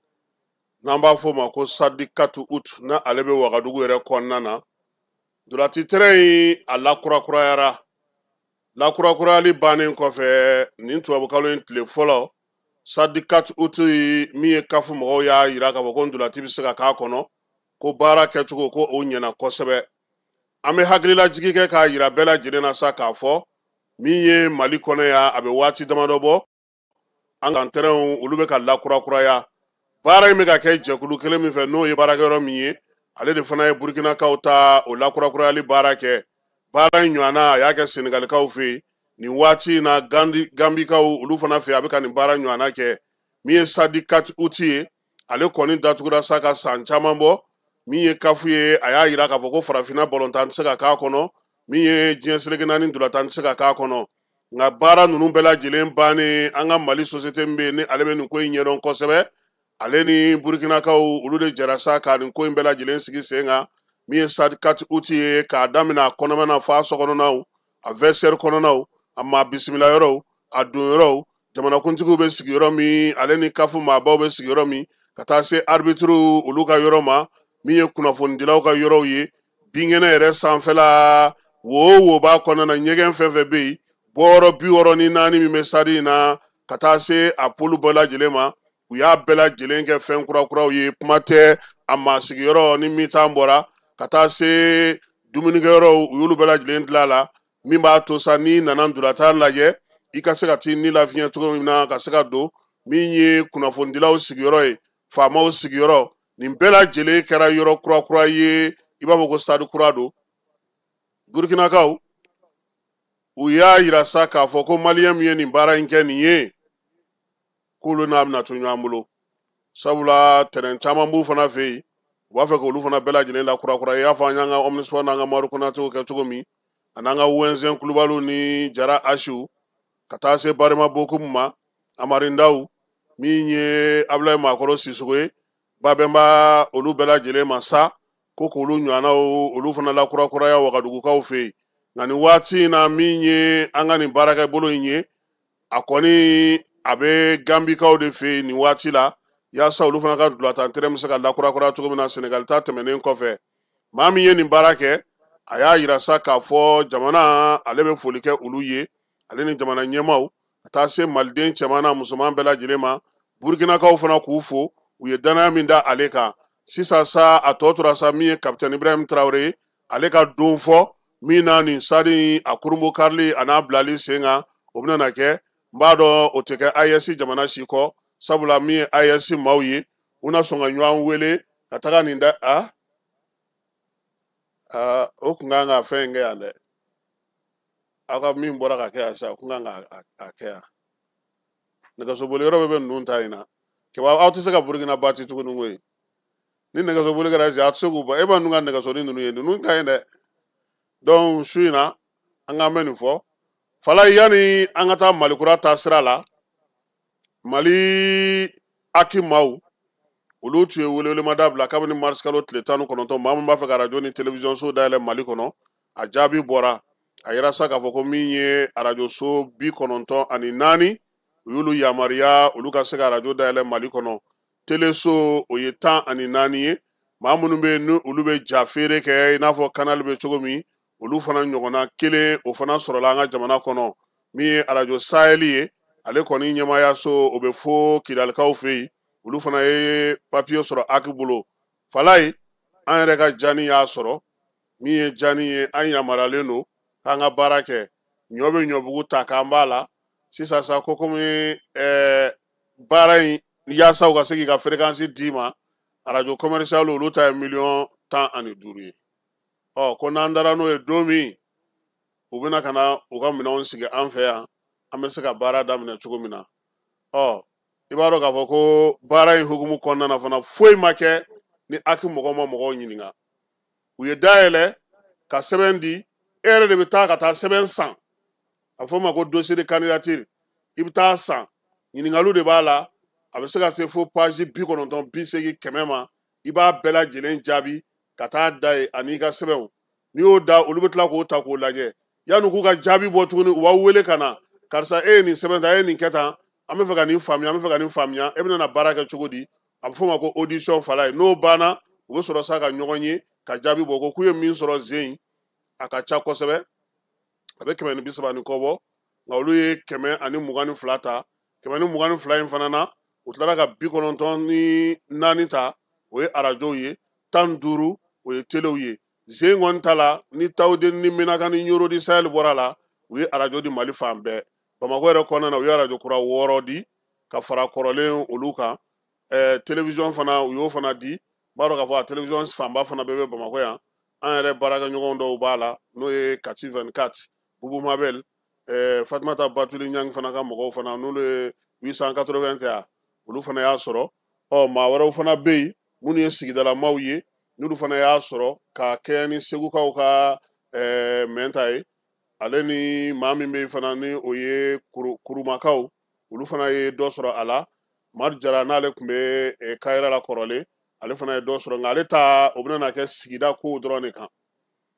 n'an b'a fɔ o ma ko Stade 4 août, n'a ale bɛ Wagadugu yɛrɛ kɔnɔna na. Ntolaci terrain in, a lakurakurayara. Lakurakurayali bannen kɔfɛ, nin tubabukalo in tile fɔlɔ, Stade 4 août min ye CAF mɔgɔw y'a yira k'a fɔ ko ntolaci bɛ se ka k'a kɔnɔ, ko baara kɛcogo ko o ɲɛna kosɛbɛ. An bɛ hakililajigi kɛ k'a yira bɛɛ lajɛlen na sa k'a fɔ min ye Mali kɔnɔ yan, a bɛ waati damadɔ bɔ, an ka terrainw olu bɛ ka lakurakuraya. Baara in bɛ ka kɛ jɛkulu kelen min fɛ, n'o ye baarakɛyɔrɔ min ye, ale de fana ye Burukinakaw ta o lakurakurayali baara kɛ. Baara in ɲɔgɔnna, a y'a kɛ Senegalikaw fɛ yen. Nin waati in na, Gambikaw olu fana fɛ yen, a bɛ ka nin baara ɲɔgɔnna kɛ. Min ye Stade 4 août ye, ale kɔni datugura sa ka san caman bɔ. Min ye CAF ye, a y'a yira k'a fɔ ko farafinna balontan tɛ se ka k'a kɔnɔ, min ye diɲɛ seleke naani ntolatan tɛ se ka k'a kɔnɔ. Nka baara ninnu bɛɛ lajɛlen bannen, an ka Mali société min bɛ yen ni ale bɛ nin ko in ɲɛdɔn kosɛbɛ, ale ni Burukinakaw olu de jɛra sa ka nin ko in bɛɛ lajɛlen sigi sen kan. Min ye Stade 4 août ye, k'a daminɛ a kɔnɔmɛ na f'a sokɔnɔnaw, a vestiaire kɔnɔnaw, a maa bisimila yɔrɔw, a don yɔrɔw, jamanakuntigiw bɛ sigi yɔrɔ min, ale ni CAF maabaw bɛ sigi yɔrɔ min, ka taa se arbitre olu ka yɔrɔ ma, min ye kunnafonidilaw ka yɔrɔw ye, binkɛnɛ yɛrɛ sanfɛla, wo o wo b'a kɔnɔna na, ɲɛgɛn fɛn fɛn bɛ yen, bɔyɔrɔ 64 min bɛ stade in na, ka taa se a polu bɛɛ lajɛlen ma, u y'a bɛɛ lajɛlen kɛ fɛn kurakuraw ye. Kuma tɛ a maa sigiyɔrɔ ni mi-temps bɔra, ka taa se dumunikɛyɔrɔw, u y'olu bɛɛ lajɛlen dilan a la, min b'a to sa n'i nana ntolatan lajɛ, i ka se ka t'i ni lafiɲɛ cogo min na, ka se ka don. Min ye kunnafonidilaw sigiyɔrɔ ye, faamaw sigiyɔrɔ, nin bɛɛ lajɛlen kɛra yɔrɔ kurakura ye, i b'a fɔ ko stade kura don. Burukinakaw u y'a yira sa k'a fɔ ko maliyɛn min ye nin baara in kɛ nin ye, k'olu n'a bɛna to ɲɔgɔn bolo, sabula terrain caman b'u fana fɛ yen, u b'a fɛ k'olu fana bɛɛ lajɛlen lakurakura. I y'a fɔ an y'an ka Omnisport n'an ka Madu Konatew kɛ cogo min, an'an ka Wɛnzɛn Kulubaliw ni Jara Asiw, ka taa se Barima Bokum ma, Amari Ndaw, min ye Abulayi Maakɔrɔ Sisoko ye, Babɛnba, olu bɛɛ lajɛlen ma sa ko k'olu ɲɔgɔnnaw olu fana lakurakuraya Wagadugukaw fɛ yen. Nka nin waati in na, min ye an ka nin baarakɛbolo in ye, a kɔni a bɛ Gambikaw de fɛ yen nin waati la, yaasa olu fana ka ntolatan terrain bɛ se ka lakurakuraya cogo min na, Senegali ta tɛmɛnen kɔfɛ. Maa min ye nin baara kɛ, a y'a yira sa k'a fɔ jamana ale bɛ foli kɛ olu ye, ale ni jamana ɲɛmaaw, ka taa se maliden cɛman n'a musoman bɛɛ lajɛlen ma. Burukinakaw fana k'u fo, u ye danaya min da ale kan. Sisan sa, a tɔ tora sa min ye kapitɛni Ibrahim Traoré ye, ale ka don fɔ min na nin stade in a kurunbo karili a n'a bilali sen kan, o bɛna na kɛ. N b'a dɔn o tɛ kɛ AES jamana si kɔ, sabula min ye AES maaw ye, u na sɔn ka ɲɔgɔn wele ka taga nin da a o kun kan ka fɛn in kɛ yan dɛ. Aw ka min bɔra ka kɛ yan sisan, o kun kan ka a kɛ yan. Nɛgɛsoboli yɔrɔ bɛɛ bɛ ninnu ta in na. Kɛba aw tɛ se ka Burukina ba ci tuguni koyi. Ni nɛgɛso boli kɛra sisan, a tɛ se k'u ba. E ma ninnu ka nɛgɛsoni ninnu ye, ninnu ka ɲi dɛ. Donc su in na, an k'an bɛ nin fɔ. Falayi, yanni an ka taa Malikura ta sira la, Mali aki maaw olu tun ye welewelemada bila kabini mars kalo tile 19. Maa min b'a fɛ ka arajo ni télévision so dayɛlɛ Mali kɔnɔ, a jaabi bɔra. A yira sa k'a fɔ ko min ye arajo so 94, u y'olu yamaruya olu ka se ka arajo dayɛlɛ Mali kɔnɔ. Teleso o ye 14 ye. Maa minnu bɛ yen ni olu bɛ ja feere kɛ i n'a fɔ Canal bɛ cogo min, olu fana ɲɔgɔnna kelen o fana sɔrɔla an ka jamana kɔnɔ. Min ye arajo Sahel ye, ale kɔni ɲɛmaayaso o bɛ fo Kidalikaw fɛ yen, olu fana ye papiye sɔrɔ aki bolo. Falayi, an yɛrɛ ka jani y'a sɔrɔ. Min ye jani ye, an yamaruyalen don k'an ka baara kɛ. Ɲɔ bɛ ɲɔbugu ta k'an b'a la sisan sa, ko komi baara in yaasa u ka se k'i ka fréquence d'i ma, arajo commercial olu ta ye 15 miliyɔn ye. Ɔ ko n'an taara n'o ye don min, u bɛna ka na u ka minɛnw sigi an fɛ yan, an bɛ se ka baara daminɛ cogo min na. Ɔ i b'a dɔn k'a fɔ ko baara in hukumu kɔnɔna na fana, foyi ma kɛ ni aki mɔgɔw ma mɔgɔw ɲininka. U ye dayɛlɛ ka sɛbɛn di, e yɛrɛ de bɛ taa ka taa sɛbɛn san, a fɔ o ma ko dossier de candidature. I bɛ taa san, ɲininkaliw de b'a la, a bɛ se ka se fo page 90, 80, 100 ma. I b'a bɛɛ lajɛlen jaabi ka taa da yen ani i ka sɛbɛnw. N'i y'o da, olu bɛ tila k'o ta k'o lajɛ. Yanni k'u ka jaabi bɔ tuguni, u b'aw wele ka na: karisa, e ye nin sɛbɛn ta, e ye nin kɛ tan, an bɛ fɛ ka nin faamuya, an bɛ fɛ ka nin faamuya, e bɛna na baara kɛ cogo di? A bɛ f'o ma ko audition. Fala ye, n'o banna, u bɛ sɔrɔ sa ka ɲɔgɔn ye ka jaabi bɔ. Ko k'u ye min sɔrɔ zen in, a ka ca kosɛbɛ, a bɛ 130 ni kɔ bɔ, nka olu ye 122 ta. 122 in fana na, u tilara ka 94 ta, o ye arajow ye, 15 o ye telew ye. Zen kɔni ta la, ni Tawudeni ni Menaka ni Ɲoro di Sahel bɔra la, u ye arajo di Mali fan bɛɛ. Bamakɔ yɛrɛ kɔnɔna na, u ye arajo kura 6 di ka fara kɔrɔlen olu kan. Télévision fana, u y'o fana di. N b'a dɔn k'a fɔ a télévision fanba fana bɛɛ bɛ Bamakɔ yan. An yɛrɛ baarakɛɲɔgɔn dɔw b'a la, n'o ye Kati 24, Bubu Mabel, Fatumata Batuli Ɲangi fana ka mɔgɔw fana, n'olu ye 880 tɛ yan, olu fana y'a sɔrɔ. Ɔ maa wɛrɛw fana bɛ yen minnu ye sigidalamaw ye, n'olu fana y'a sɔrɔ ka kɛɲɛ ni Segukaw ka mɛnta ye, ale ni maa min bɛ yen fana ni o ye Kurumakaw, olu fana ye dɔ sɔrɔ a la. Madu Jara, n'ale tun bɛ Kayira la kɔrɔlen, ale fana ye dɔ sɔrɔ, nka ale ta o bɛna kɛ sigida kow dɔrɔn de kan,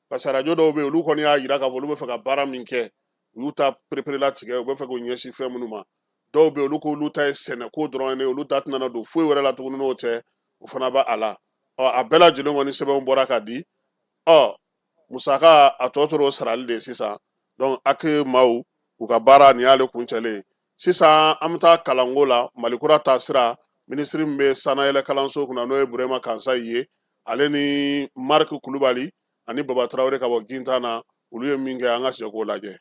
parce que arajo dɔw bɛ yen, olu kɔni y'a jira k'a fɔ olu bɛ fɛ ka baara min kɛ, u y'u ta pereperelatigɛ, u bɛ fɛ k'u ɲɛsin fɛn minnu ma. Dɔw bɛ yen, olu ko olu ta ye sɛnɛko dɔrɔn ye, olu ta tɛna don foyi wɛrɛ la tuguni n'o tɛ, o fana b'a a la. Ɔ a bɛɛ lajɛlen kɔni sɛbɛnw bɔra ka di. Ɔ musaka a tɔ tora o sarali de ye sisan. Donc aki maaw u ka baara nin y'ale kuncɛlen ye. Sisan an bɛ taa kalanko la, Malikura taasira. Minisiri min bɛ sanayɛlɛ kalanso kunna, n'o ye Burema Kansayi ye, ale ni Marc Kulubali ani Baba Tarawele ka bɔ Gintan na, olu ye min kɛ, an ka sɛ k'o lajɛ.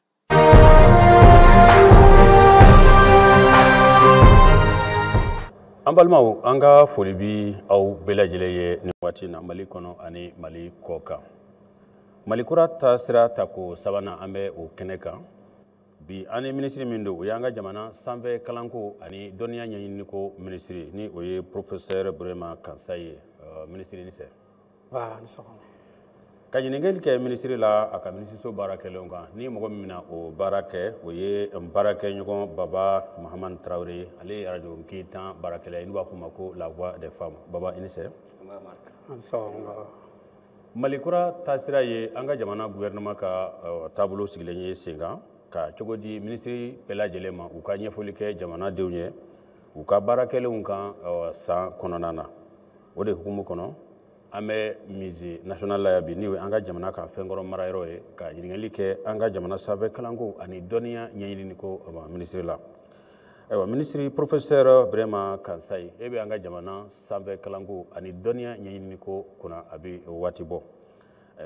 An balimaw, an ka foli bi aw bɛɛ lajɛlen ye nin waati na, Mali kɔnɔ ani Mali kɔ kan. Malikura taasira tako sabanan, an bɛ o kɛnɛ kan bi. An ni minisiri min don, o y'an ka jamana sanfɛ kalanko ani dɔnniya ɲɛɲiniko minisiri, ni o ye professeur Burema Kansayi ye. Minisiri, ni sɛ. Ka ɲininkali kɛ minisiri la a ka minisiriso baara kɛlenw kan, ni mɔgɔ min bɛna o baara kɛ, o ye baarakɛɲɔgɔn Baba Mahamani Tarawele ye. Ale ye arajo Kintan baarakɛla ye, n'u b'a fɔ o ma ko La Voix des Femmes. Baba, i ni sɛ. Malikura taasira ye an ka jamana gouvernement ka taabolo sigilen ye sen kan ka cogo di minisiri bɛɛ lajɛlen ma u ka ɲɛfɔli kɛ jamanadenw ye u ka baara kɛlenw kan san kɔnɔna na. O de hukumu kɔnɔ, an bɛ musée national la yan bi, n'o ye an ka jamana ka fɛnkɔrɔ marayɔrɔ ye, ka ɲininkali kɛ an ka jamana sanfɛ kalanko ani dɔnniya ɲɛɲiniko minisiri la. Ayiwa, minisiri professeur Burema Kansayi, e bɛ an ka jamana sanfɛ kalanko ani dɔnniya ɲɛɲiniko kunna a bɛ waati bɔ.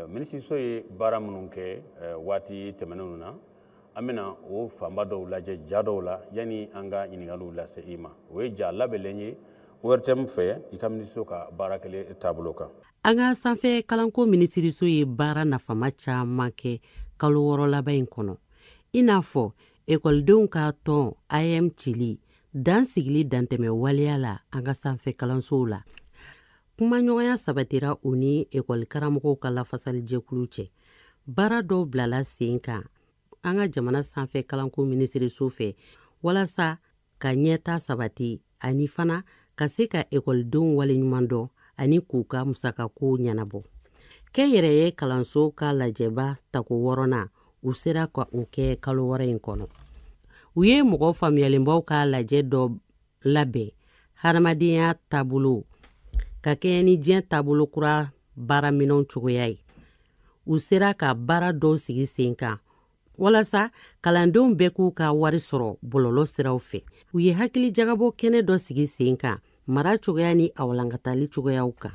Minisiriso ye baara minnu kɛ waati tɛmɛnenw na, an bɛna o fanba dɔw lajɛ ja dɔw la yanni an ka ɲininkaliw lase i ma. O ye ja labɛnlen ye ORTM fɛ i ka minisiriso ka baara kɛlen taabolo kan. An ka sanfɛ kalanko minisiriso ye baara nafama caman kɛ kalo 6 laban in kɔnɔ, i n'a fɔ ekɔlidenw ka tɔn AM cili. Dan sigili dantɛmɛ waleya la an ka sanfɛ kalansow la. Kumaɲɔgɔnya sabatira u ni ekɔli karamɔgɔw ka lafasalijɛkulu cɛ. Baara dɔw bilala sen kan an ka jamana sanfɛ kalanko minisiriso fɛ walasa ka ɲɛta sabati ani fana ka se ka ekɔlidenw waleɲuman dɔn ani k'u ka musakakow ɲɛnabɔ. Kɛnyɛrɛye kalanso ka lajɛba tako 6nan u sera ka o kɛ kalo 6 in kɔnɔ. U ye mɔgɔ faamuyalenbaw ka lajɛ dɔ labɛn hadamadenya taabolo ka kɛɲɛ ni diɲɛ taabolo kura baaraminɛnw cogoya ye. U sera ka baara dɔw sigi sen kan walasa kalandenw bɛɛ k'u ka wari sɔrɔ bɔlɔlɔ siraw fɛ. U ye hakilijagabɔ kɛnɛ dɔ sigi sen kan mara cogoya ni a walankatali cogoyaw kan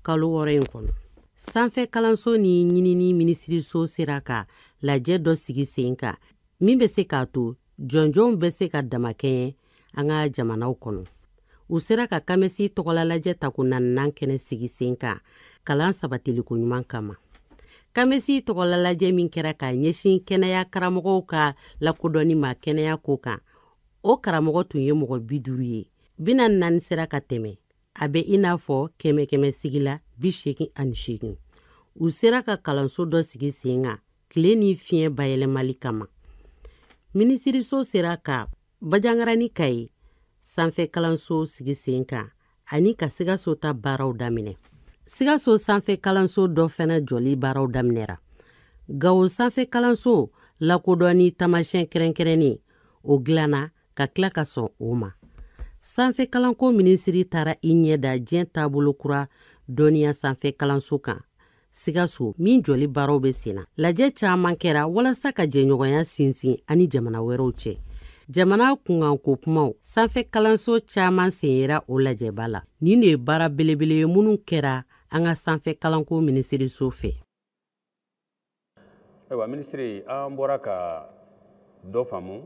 kalo 6 in kɔnɔ. Sanfɛ kalanso ni ɲinini minisiriso sera ka lajɛ dɔ sigi sen kan min bɛ se k'a to jɔnjɔnw bɛ se ka damakɛɲɛ an ka jamanaw kɔnɔ. U sera ka kamɛsi tɔgɔla lajɛ tako 4nan kɛnɛ sigi sen kan kalan sabatiliko ɲuman kama. Kamɛsi tɔgɔla lajɛ min kɛra ka ɲɛsin kɛnɛya karamɔgɔw ka lakodɔnni ma kɛnɛya ko kan, o karamɔgɔ tun ye mɔgɔ 50 ye. 44 sera ka tɛmɛ. A bɛ i n'a fɔ 100 sigi la 88. U sera ka kalanso dɔ sigi sen kan tile ni fiɲɛ bayɛlɛmali kama. Minisiriso sera ka Bajangarani Kayi sanfɛ kalanso sigi sen kan ani ka Sikaso ta baaraw daminɛ. Sikaso sanfɛ kalanso dɔ fana jɔli baaraw daminɛra. Gawo sanfɛ kalanso lakodɔnni taamasiyɛn kɛrɛnkɛrɛnnen o dilanna ka tila ka sɔn o ma. Sanfɛ kalanko minisiri taara i ɲɛ da diɲɛ taabolo kura dɔnniya sanfɛ kalanso kan Sikaso min jɔli baaraw bɛ sen na. Lajɛ caman kɛra walasa ka jɛɲɔgɔnya sinsin ani jamana wɛrɛw cɛ. Jamana kunkanko kumaw sanfɛ kalanso caman sen yera o lajɛba la. Nin de ye baara belebele ye minnu kɛra an ka sanfɛ kalanko minisiriso fɛ. Ayiwa minisiri, an bɔra ka dɔ faamu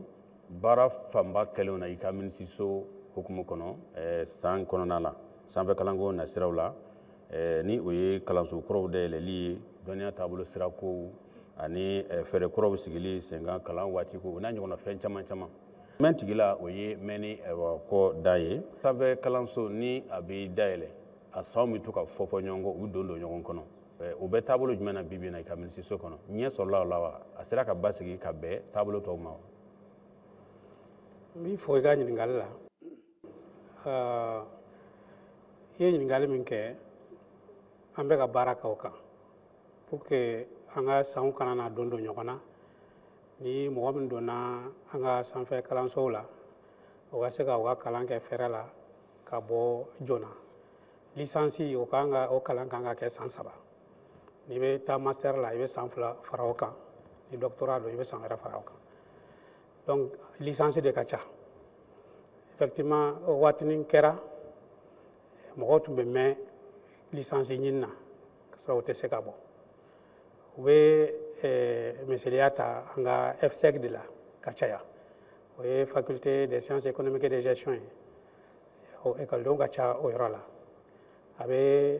baara fanba kɛlenw na i ka minisiriso hukumu kɔnɔ san kɔnɔna la sanfɛ kalanko nasiraw la, ni o ye kalanso kuraw dayɛlɛli ye, dɔnniya taabolo sirakow ani fɛɛrɛ kuraw sigili sen kan kalan waati ko o n'a ɲɔgɔnna fɛn caman caman. Mɛn tigila o ye mɛnni kɔ da ye. Sanfɛ kalanso ni a bɛ dayɛlɛ a sanw bɛ to ka fɔ fɔ ɲɔgɔn kɔ, u bɛ don ɲɔgɔn kɔnɔ. O bɛ taabolo jumɛn na bi bi in na i ka minisiriso kɔnɔ? Ɲɛ sɔrɔla o la wa? A sera ka basigi ka bɛn taabolo tɔw ma wa? N b'i fo i ka ɲininkali la. I ye ɲininkali min kɛ, an bɛ ka baara kɛ o kan pour que an ka sanw kana na don ɲɔgɔn na. Ni mɔgɔ min donna an ka sanfɛ kalansow la, o ka se ka u ka kalan kɛ fɛrɛ la ka bɔ joona. Licence o kan ka o kalan kan ka kɛ san 3. N'i bɛ taa master la, i bɛ san 2 fara o kan. Ni doctorat don, i bɛ san wɛrɛ fara o kan. Donc licence de ka ca. Effectivement, o waatinin kɛra mɔgɔw tun bɛ mɛn licence ɲini na ka sɔrɔ u tɛ se ka bɔ. U bɛ misaliya ta an ka FSEC de la ka caya. O ye faculté des sciences économiques et de gestion ye. O ekɔlidenw ka ca o yɔrɔ la. A bɛ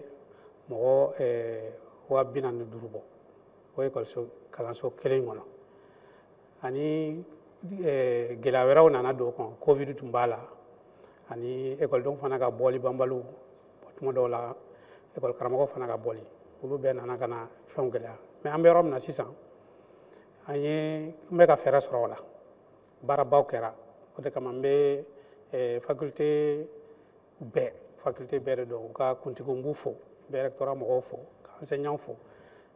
mɔgɔ 45 bɔ o ekɔliso kalanso kelen kɔnɔ. Ani gɛlɛya wɛrɛw nana don o kɔnɔ, Covid tun b'a la, ani ekɔlidenw fana ka bɔli banbaliw, tuma dɔw la ekɔli karamɔgɔw fana ka bɔli, olu bɛɛ nana ka na fɛnw gɛlɛya. Mais an bɛ yɔrɔ min na sisan, an bɛ ka fɛɛrɛ sɔrɔ o la. Baarabaw kɛra, o de kama n bɛ faculté bɛɛ de dɔn, u ka kuntigiw n b'u fo, n bɛ rectorat mɔgɔw fo, ka enseignants fo,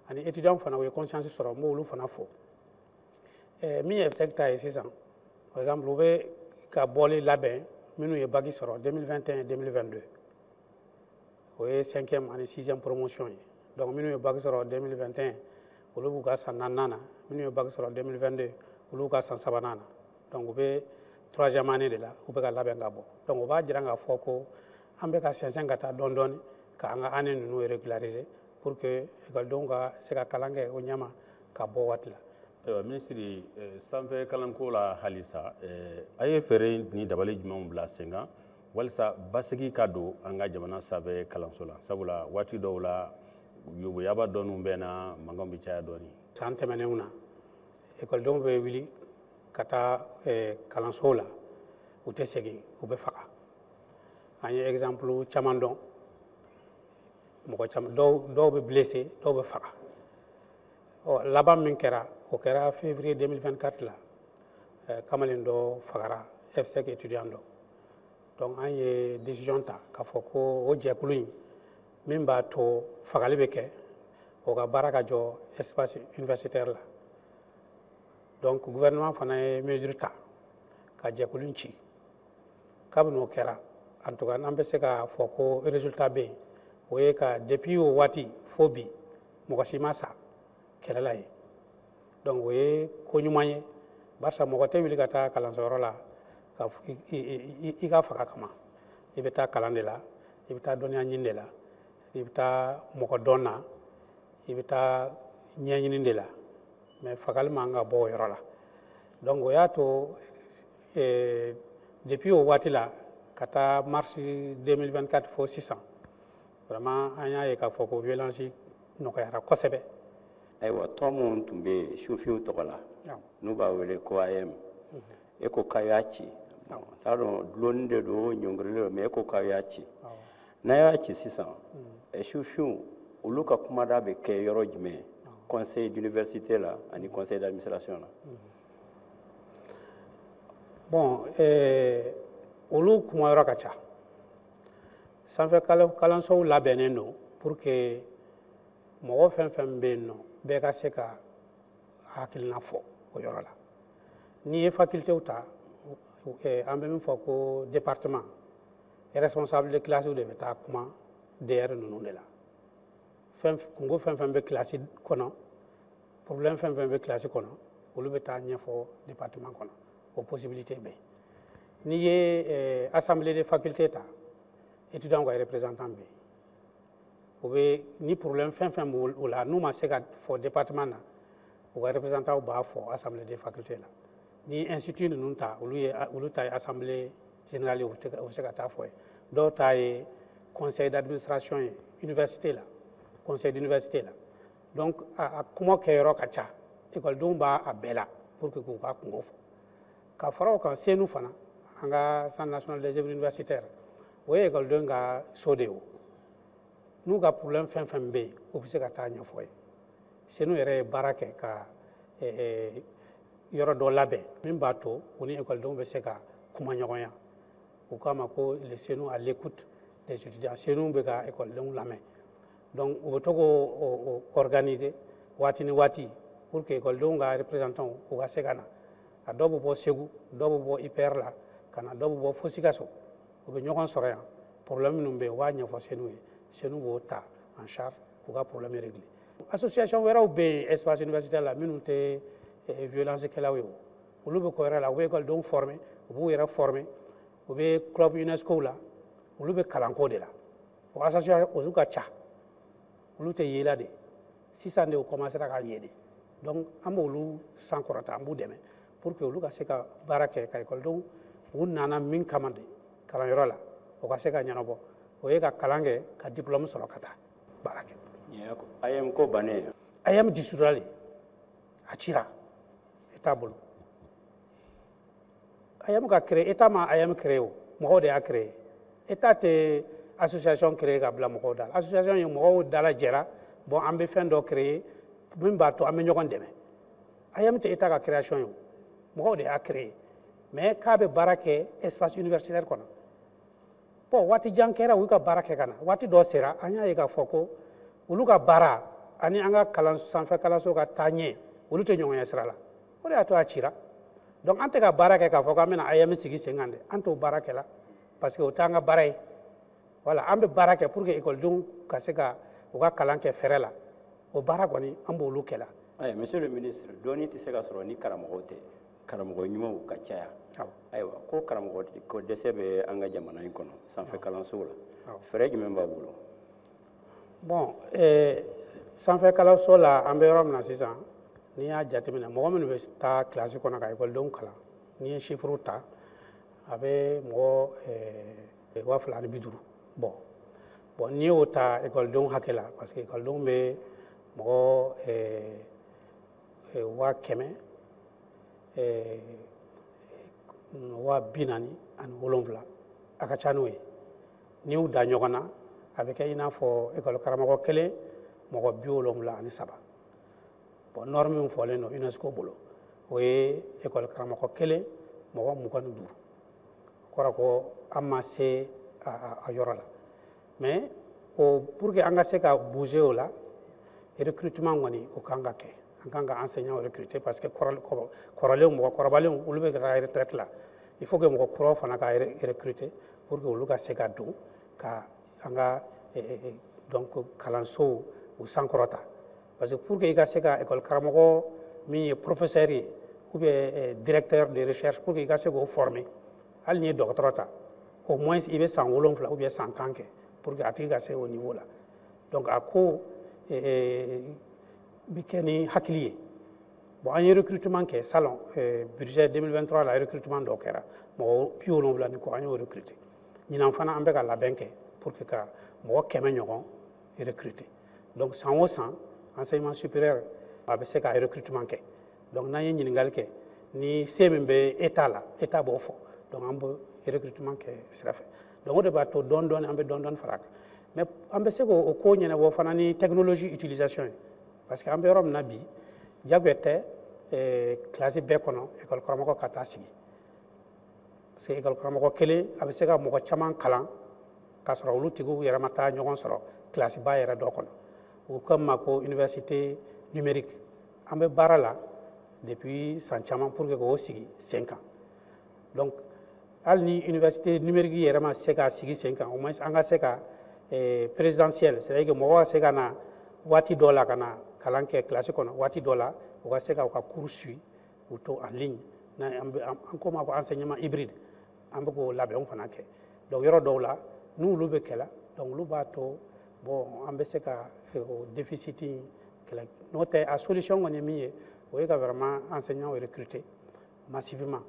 ani étudiants fana u ye conscience sɔrɔ, n b'olu fana fo. Min ye FSEC ta ye sisan, par exemple u bɛ ka bɔli labɛn minnu ye bac sɔrɔ 2021 2022, o ye 5e ani 6e promotion ye. Donc minnu ye bac sɔrɔ 2021, olu b'u ka san 4nan na, minnu ye bac sɔrɔ 2022, olu b'u ka san 3nan na. Donc u bɛ 3e année de la, u bɛ ka labɛn ka bɔ. Donc o b'a jira k'a fɔ ko an bɛ ka sɛnsɛn ka taa dɔɔni dɔɔni ka an ka année ninnu régulariser pour que ekɔlidenw ka se ka kalan kɛ o ɲɛma ka bɔ waati la. Ayiwa minisiri, sanfɛ kalanko la halisa, a ye fɛɛrɛ ni dabali jumɛnw bila sen kan walasa basigi ka don an ka jamana sanfɛ kalanso la, sabula waati dɔw la yoboyaba dɔɔninw bɛ na, mankanw bɛ caya dɔɔnin. San tɛmɛnenw na, ekɔlidenw bɛ wuli ka taa kalansow la. U tɛ segin, u bɛ faga. An ye exemple caman dɔn, mɔgɔ caman, dɔw bɛ blessé, dɔw bɛ faga. Ɔ, laban min kɛra, o kɛra février 2024 la, kamalen dɔ fagara, FSEC étudiant dɔ. Donc an ye décision ta k'a fɔ ko o jɛkulu in min b'a to fagali bɛ kɛ, o ka baara ka jɔ espace universitaire la. Donc gouvernement fana ye mesure ta ka jɛkulu in ci. Kabini o kɛra, en tout cas n'an bɛ se k'a fɔ ko résultat bɛ yen, o ye ka depuis o waati fo bi, mɔgɔ si ma sa kɛlɛ la yen. Donc o ye ko ɲuman ye, barisa mɔgɔ tɛ wuli ka taa kalansoyɔrɔ la ka i ka faga kama. I bɛ taa kalan de la, i bɛ taa dɔnniya ɲini de la, i bɛ taa mɔgɔ dɔn na, i bɛ taa ɲɛɲini de la, mais fagali man ka bɔ o yɔrɔ la. Donc o y'a to depuis o waati la ka taa mars 2024 fo sisan, vraiment an y'a ye k'a fɔ ko violence nɔgɔyara kosɛbɛ. Ayiwa, tɔn minnu tun bɛ yen sufinw tɔgɔ la, n'u b'a wele ko AEEM, e ko k'aw y'a ci. N t'a dɔn dulonni de don, ɲɔngirili don, mais e ko k'aw y'a ci. N'a y'a ci sisan, sufinw olu ka kumada bɛ kɛ yɔrɔ jumɛn? Conseil d'université la ani conseil d'administration la? Bon, olu kuma yɔrɔ ka ca. Sanfɛ kalansow labɛnnen don pour que mɔgɔ fɛn fɛn bɛ yen nɔ, bɛɛ ka se ka hakilina fɔ o yɔrɔ la. N'i ye facultéw ta, an bɛ min fɔ ko département, responsable de classe de bɛ taa kuma DR ninnu de la. Fɛn kungo fɛn fɛn bɛ classe kɔnɔ, problème fɛn fɛn bɛ classe kɔnɔ, olu bɛ taa ɲɛfɔ département kɔnɔ. O possibilité bɛ yen. N'i ye assemblée de faculté ta, étudiant ka représentant bɛ yen. O bɛ ni problème fɛn fɛn b'o la, n'u ma se ka fɔ département na, u ka représentant b'a fɔ assemblée de faculté la. Ni institut ninnu ta, olu ta ye assemblée générale ye, u bɛ se ka taa fɔ yen. Dɔw ta ye conseil d'administration ye université la, conseil d'université la. Donc a kuma kɛyɔrɔ ka ca, ekɔlidenw b'a a bɛɛ la pour que k'u ka kungo fɔ. Ka fara o kan, CNU fana, an ka Centre national des œuvres universitaires, o ye ekɔlidenw ka so de ye. O n'u ka problème fɛn fɛn bɛ yen, u bɛ se ka taa ɲɛfɔ ye. CNU yɛrɛ ye baara kɛ ka yɔrɔ dɔ labɛn min b'a to u ni ekɔlidenw bɛ se ka kuma ɲɔgɔnya. U k'a ma ko le CNU à l'écoute des étudiants. CNU bɛ ka ekɔlidenw lamɛn. Donc u bɛ to k'o organiser waati ni waati pour que ekɔlidenw ka représentants u ka se ka na. A dɔw bɛ bɔ Segu, dɔw bɛ bɔ IPR la ka na, dɔw bɛ bɔ fo Sikaso. U bɛ ɲɔgɔn sɔrɔ yan, problème minnu bɛ yen, u b'a ɲɛfɔ CNU ye. CNU b'o ta en charge k'u ka problème régler. Association wɛrɛw bɛ yen espace universitaire la minnu tɛ violence kɛlaw ye, o olu bɛ ko wɛrɛ la. U bɛ ekɔlidenw former, u b'u yɛrɛ former, u bɛ club UNESCO la, olu bɛ kalanko de la. O association olu ka ca, olu tɛ yela de. Sisan de u commencera ka ye de. Donc an b'olu sankɔrɔta, an b'u dɛmɛ pour que olu ka se ka baara kɛ ka ekɔlidenw u nana min kama de kalanyɔrɔ la, o ka se ka ɲɛnabɔ. O ye ka kalan kɛ ka diplôme sɔrɔ ka taa baara kɛ. AEEM ko bannen. AEEM dissoudra le, a cira État bolo. AEEM ka créé, État ma AEEM créé, o mɔgɔw de y'a créé. État tɛ association créé ka bila mɔgɔw da la. Association ye mɔgɔw dalajɛra, bon an bɛ fɛn dɔ créé min b'a to an bɛ ɲɔgɔn dɛmɛ. AEEM tɛ État ka création ye, o mɔgɔw de y'a créé, mais k'a bɛ baara kɛ espace universitaire kɔnɔ. Bon, waati jan kɛra u ka baara kɛ ka na, waati dɔ sera an y'a ye k'a fɔ ko olu ka baara ani an ka kalan sanfɛ kalanso ka taa ɲɛ, olu tɛ ɲɔgɔn ɲɛ sira la. O de y'a to a cira. Donc an tɛ ka baara kɛ k'a fɔ k'an bɛna AEEM sigi sen kan dɛ, an t'o baara kɛ la parce que o t'an ka baara ye. Voilà, an bɛ baara kɛ pour que ekɔlidenw ka se ka u ka kalan kɛ fɛrɛ la. O baara kɔni an b'olu kɛ la. Ayiwa, monsieur le ministre, dɔnni tɛ se ka sɔrɔ ni karamɔgɔw tɛ. Karamɔgɔ ɲumanw ka caya. Ayiwa, ko karamɔgɔ ko dɛsɛ bɛ an ka jamana in kɔnɔ sanfɛ kalansow la, fɛɛrɛ jumɛn b'a bolo? Bon, sanfɛ kalanso la, an bɛ yɔrɔ min na sisan, n'i y'a jateminɛ, mɔgɔ minnu bɛ taa kilasi kɔnɔ ka ekɔlidenw kalan, n'i ye chiffre ta, a bɛ mɔgɔ 2050 bɔ. Bon, n'i y'o ta ekɔlidenw hakɛ la, parce que ekɔlidenw bɛ mɔgɔ 100 000 47 000, a ka ca n'o ye. N'i y'u da ɲɔgɔn na, a bɛ kɛ i n'a fɔ ekɔli karamɔgɔ kelen, mɔgɔ 73. Bon, norme min fɔlen don UNESCO bolo, o ye ekɔli karamɔgɔ kelen, mɔgɔ 25. O kɔrɔ ko an ma se a yɔrɔ la. Mais o, pour que an ka se ka bouger o la, recrutement kɔni, o kan ka kɛ. An kan ka enseignant recruter, parce que kɔrɔlenw, mɔgɔ kɔrɔbalenw, olu bɛ ka taa retraite la. Il faut que mɔgɔ kuraw fana ka recruter pour que olu ka se ka don ka an ka donc kalansow u sankɔrɔta. Parce que pour que i ka se ka école karamɔgɔ min ye professeur ye ou bien directeur de recherche, pour que i ka se k'o former, hali n'i ye dɔgɔtɔrɔ ta, au moins i bɛ san 7 ou bien san 10 kɛ pour que a tigi ka se o niveau la. Donc a ko bɛ kɛ ni hakili ye. Bon, an ye recrutement kɛ salon, budget 2023 la, recrutement dɔ kɛra, mɔgɔ 70 ni kɔ, an y'o recruter. Ɲinan fana, an bɛ ka labɛn kɛ pour que ka mɔgɔ 100 ɲɔgɔn recruter. Donc san o san, enseignement supérieur a bɛ se ka recrutement kɛ. Donc n'an ye ɲininkali kɛ, ni se min bɛ état la, état b'o fɔ. Donc an bɛ recrutement kɛ sira fɛ. Donc o de b'a to dɔɔni dɔɔni, an bɛ dɔɔni dɔɔni fara a kan. Mais an bɛ se k'o ko ɲɛnabɔ fana ni technologie utilisation ye, parce que an bɛ yɔrɔ min na bi, diyagoya tɛ kilasi bɛɛ kɔnɔ ekɔli karamɔgɔ ka taa sigi, parce que ekɔli karamɔgɔ kelen, a bɛ se ka mɔgɔ caman kalan k'a sɔrɔ olu tigiw yɛrɛ ma taa ɲɔgɔn sɔrɔ kilasiba yɛrɛ dɔ kɔnɔ. U ko ma ko université numérique. An bɛ baara la depuis san caman pour que k'o sigi sen kan. Donc hali ni université numérique yɛrɛ ma se ka sigi sen kan, au moins an ka se ka présentiel, c'est à dire que mɔgɔw ka se ka na waati dɔ la ka na kalan kɛ kilasi kɔnɔ, waati dɔ la u ka se ka u ka cours suit u to en ligne. An ko ma ko enseignement hybride, an bɛ k'o labɛnw fana kɛ. Donc yɔrɔ dɔw la, n'olu bɛ kɛla, donc olu b'a to, bon, an bɛ se ka o déficit in kɛlɛ. N'o tɛ, a solution kɔni ye min ye, o ye ka vraiment enseignants recruter massivement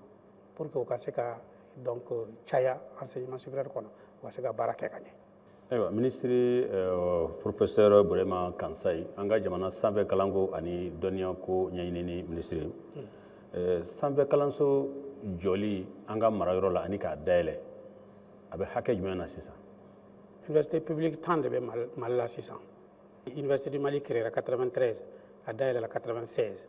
pour que u ka se ka donc caya enseignement supérieur kɔnɔ, u ka se ka baara kɛ ka ɲɛ. Ayiwa, minisiri professeur Burema Kansayi, an ka jamana sanfɛ kalanko ani dɔnniyako ɲɛɲinini minisiri, sanfɛ kalanso jɔli an ka marayɔrɔ la ani k'a dayɛlɛ, a bɛ hakɛ jumɛn na sisan? Université publique 10 de bɛ Mali la sisan. Université du Mali créera 93, a dayɛlɛla 96.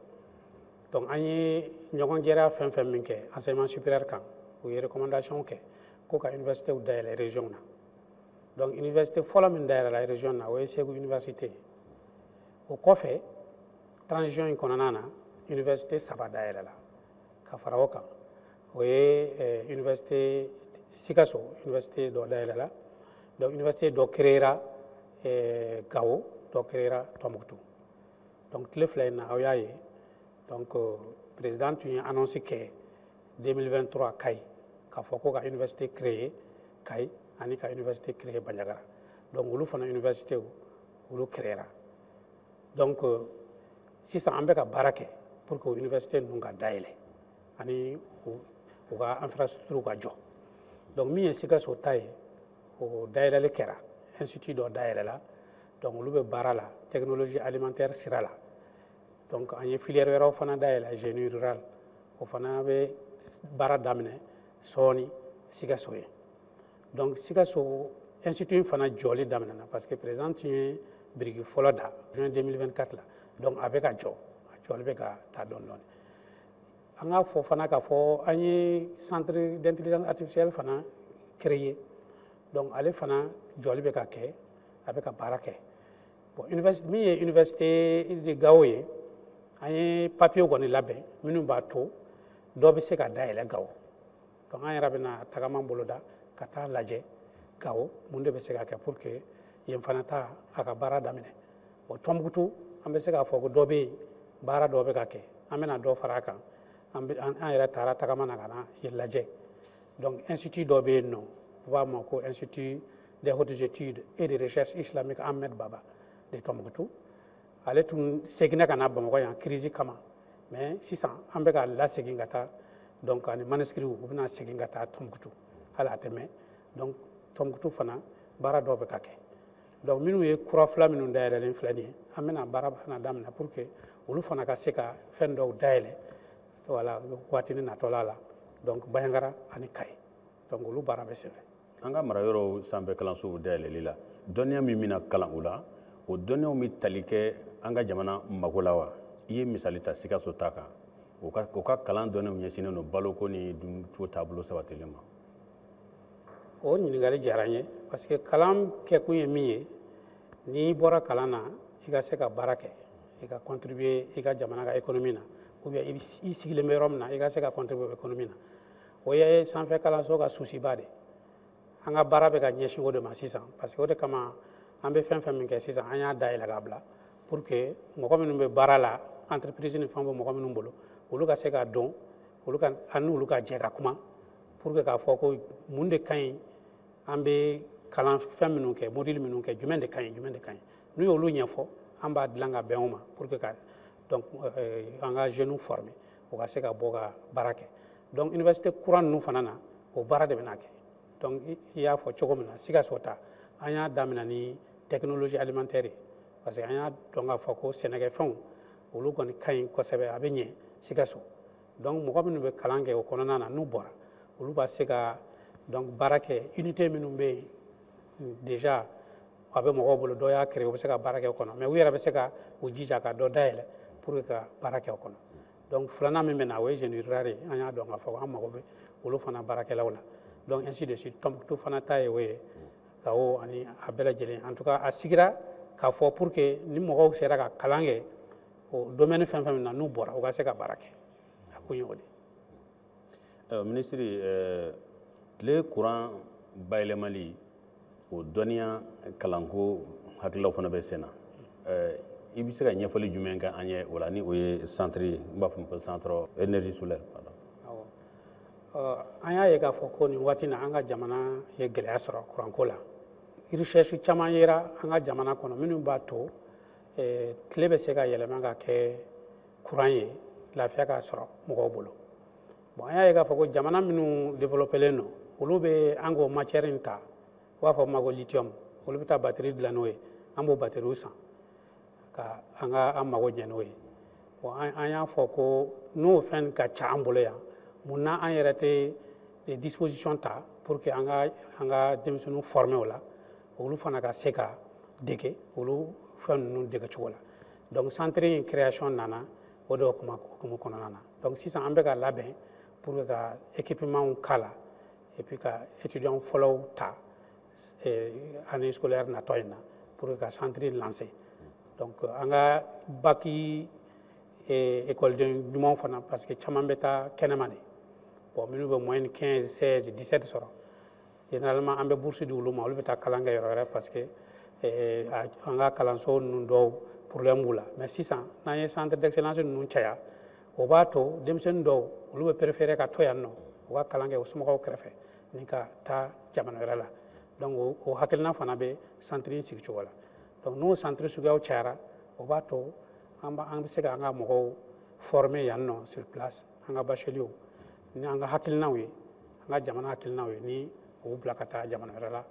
Donc an ye ɲɔgɔn gɛrɛ fɛn fɛn min kɛ enseignement supérieur kan, u ye recommandation kɛ ko ka université dayɛlɛ région na. Donc université fɔlɔ min dayɛlɛla région na, o ye Segu Université ye. O kɔfɛ, transition in kɔnɔna na, université saba dayɛlɛla ka fara o kan. O ye université Sikaso, université dɔ dayɛlɛla. Donc université dɔ créera Gawo, dɔ créera Tombouctou. Donc tile fila in na, aw y'a ye, donc président tun ye annonce kɛ 2023 Kayi, k'a fɔ ko ka université créer Kayi ani ka université créer Bandiagara. Donc olu fana université, olu créera. Donc sisan an bɛ ka baara kɛ pour que université ninnu ka dayɛlɛ ani u ka infrastructure ka jɔ. Donc min ye Sikaso ta ye, o dayɛlɛli kɛra, institut dɔ dayɛlɛla. Donc olu bɛ baara la technologie alimentaire sira la. Donc an ye filière wɛrɛw fana dayɛlɛ, génie rural, o fana bɛ baara daminɛ sɔɔni Sikaso ye. Donc Sikaso institut in fana jɔli daminɛna, parce que président tun ye biriki fɔlɔ da juin 2024 la. Donc a bɛ ka jɔ, a jɔli bɛ ka taa dɔɔni dɔɔni. An k'a fɔ fana k'a fɔ an ye centre d'intelligence artificielle fana créer. Donc ale fana jɔli bɛ ka kɛ, a bɛ ka baara kɛ. Bon, université min ye université de Gao ye, an ye papier kɔni labɛn minnu b'a to dɔ bɛ se ka dayɛlɛ Gao. Donc an yɛrɛ bɛna tagama boloda ka taa lajɛ Gao, mun de bɛ se ka kɛ pour que yen fana ta a ka baara daminɛ. Bon, Tombouctou, an bɛ se k'a fɔ ko dɔ bɛ yen, baara dɔ bɛ ka kɛ, an bɛna dɔ fara a kan. An yɛrɛ taara tagama na ka na yen lajɛ. Donc institut dɔ bɛ yen nɔ, u b'a ma ko Institut des hautes études et de recherche islamique Ahmed Baba de Tombouctou. Ale tun seginna ka na Bamakɔ yan crise kama, mais sisan an bɛ ka lasegin ka taa. Donc ani manuscrits, u bɛna segin ka taa Tombouctou, hali a tɛ mɛn. Donc Tombouctou fana, baara dɔw bɛ ka kɛ. Donc minnu ye kura fila minnu dayɛlɛlen filɛ nin ye, an bɛna baara fana daminɛ pour que olu fana ka se ka fɛn dɔw dayɛlɛ, voilà, waatinin natɔla la. Donc Bandiagara ani Kayi, donc olu baara bɛ senfɛ. An ka marayɔrɔw sanfɛ kalansow dayɛlɛli la, dɔnniya min bɛna kalan u la, o dɔnniyaw bɛ tali kɛ an ka jamana mago la wa? I ye misali ta Sikaso ta kan, o ka kalan dɔnniyaw ɲɛsinnen don baloko ni duncogo taabolo sabatilen ma. O ɲininkali diyara n ye, parce que kalan kɛkun ye min ye, n'i bɔra kalan na, i ka se ka baara kɛ, i ka contribuer i ka jamana ka économie na, ou bien i sigilen bɛ yɔrɔ min na, i ka se ka contribuer économie na. O ye sanfɛ kalanso ka souci ba de. An ka baara bɛ ka ɲɛsin o de ma sisan, parce que o de kama an bɛ fɛn fɛn min kɛ sisan, an y'a dayɛlɛ k'a bila pour que mɔgɔ minnu bɛ baara la, entreprise ni fɛnw bɛ mɔgɔ minnu bolo, olu ka se k'a dɔn, olu ka an n'olu ka jɛ ka kuma pour que k'a fɔ ko mun de ka ɲi, an bɛ kalan fɛn minnu kɛ, module minnu kɛ, jumɛn de ka ɲi, jumɛn de ka ɲi. N'u y'olu ɲɛfɔ, an b'a dilan ka bɛn o ma pour que ka donc an ka jeunes former, u ka se ka bɔ ka baara kɛ. Donc université kura ninnu fana na, o baara de bɛna kɛ. Donc i y'a fɔ cogo min na, Sikaso ta, an y'a daminɛ ni technologie alimentaire ye, parce que an y'a dɔn k'a fɔ ko sɛnɛkɛfɛnw olu kɔni ka ɲi kosɛbɛ, a bɛ ɲɛ Sikaso. Donc mɔgɔ minnu bɛ kalan kɛ o kɔnɔna na, n'u bɔra, olu b'a se ka donc baara kɛ unité minnu bɛ yen déjà, a bɛ mɔgɔw bolo, dɔw y'a créé, u bɛ se ka baara kɛ o kɔnɔ, mais u yɛrɛ bɛ se ka u jija ka dɔ dayɛlɛ pour que ka baara kɛ o kɔnɔ. Donc filanan min bɛ na, o ye génie rural ye, an y'a dɔn k'a fɔ an mago bɛ olu fana baarakɛlaw la. Donc ainsi de suite, Tombouctou fana ta ye o ye, Gao ani a bɛɛ lajɛlen. En tout cas, a sigira k'a fɔ pour que ni mɔgɔw sera ka kalan kɛ o domaine fɛn fɛn min na, n'u bɔra, u ka se ka baara kɛ. A kun ye o de ye. Minisiri, tile courant bayɛlɛmali, o dɔnniya kalanko hakililaw fana bɛ sen na. I bɛ se ka ɲɛfɔli jumɛn kɛ an ye o la, ni o ye centre ye, n b'a fɔ ko centre énergie solaire? Awɔ, an y'a ye k'a fɔ ko nin waati na, an ka jamana ye gɛlɛya sɔrɔ kuranko la. Recherche caman yera an ka jamana kɔnɔ minnu b'a to tile bɛ se ka yɛlɛma ka kɛ kuran ye, lafiya ka sɔrɔ mɔgɔw bolo. Bon, an y'a ye k'a fɔ ko jamana minnu développélen don, olu bɛ an k'o matière in ta, u b'a fɔ ma ko lithium, olu bɛ taa batterie dilan n'o ye, an b'o batterie san ka an ka an mago ɲɛ n'o ye. Bon, an y'a fɔ ko n'o fɛn ka ca an bolo yan, mun na an yɛrɛ tɛ des dispositions ta pour que an ka denmisɛnninw former o la, olu fana ka se ka dege olu fɛn ninnu dege cogo la. Donc centre in création nana o de hukumu kɔnɔna na. Donc sisan an bɛ ka labɛn pour que ka équipement k'a la, et puis ka étudiants fɔlɔw ta année scolaire natɔ in na pour que ka centre lancer. Donc an ka bac écoleden ɲumanw fana, parce que caman bɛ taa kɛnɛma de. Bon, minnu bɛ moyenne 15, 16, 17 sɔrɔ, généralement an bɛ bourse di olu ma, olu bɛ taa kalan kɛ yɔrɔ wɛrɛ, parce que an ka kalanso ninnu dɔw problème b'u la. Mais sisan n'an ye centre d'excellence ninnu caya, o b'a to denmisɛnnin dɔw olu bɛ préférer ka to yan nɔ, u ka kalan kɛ u somɔgɔw kɛrɛfɛ ni ka taa jamana wɛrɛ la. Donc o hakilina fana bɛ centre in sigi cogo la. Donc n'o centre suguyaw cayara, o b'a to an bɛ se k'an ka mɔgɔw former yan nɔ sur place, an ka bacheliers ni an ka hakilinaw ye, an ka jamana hakilinaw ye, ni u bila ka taa jamana wɛrɛ la,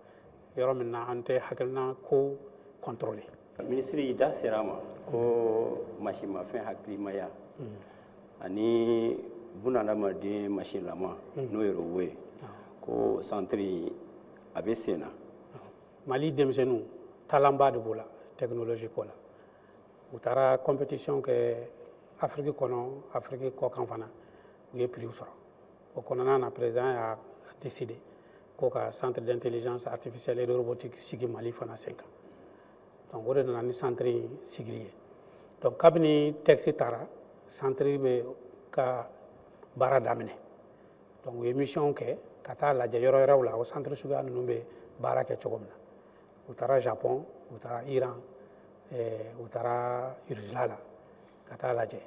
yɔrɔ min na an tɛ hakilina ko contrôler. Minisiri, i da sera a ma ko masimafɛn hakilimaya ani bunadamaden masinlama, n'o ye robot ye, ko centre a bɛ sen na. Mali denmisɛnninw talentba de b'o la technologie ko la. U taara compétition kɛ Afrique kɔnɔ, Afrique kɔkan fana, u ye prix sɔrɔ. O kɔnɔna na, président y'a décidé ko ka centre d'intelligence artificielle et de robotique sigi Mali fana sen kan. Donc o de nana ni centre in sigili ye. Donc kabini texte taara, centre bɛ ka baara daminɛ. Donc u ye mission kɛ ka taa lajɛ yɔrɔ wɛrɛw la, o centre suguya ninnu bɛ baara kɛ cogo min na. U taara Japon, u taara Iran, u taara Russie la ka taa lajɛ.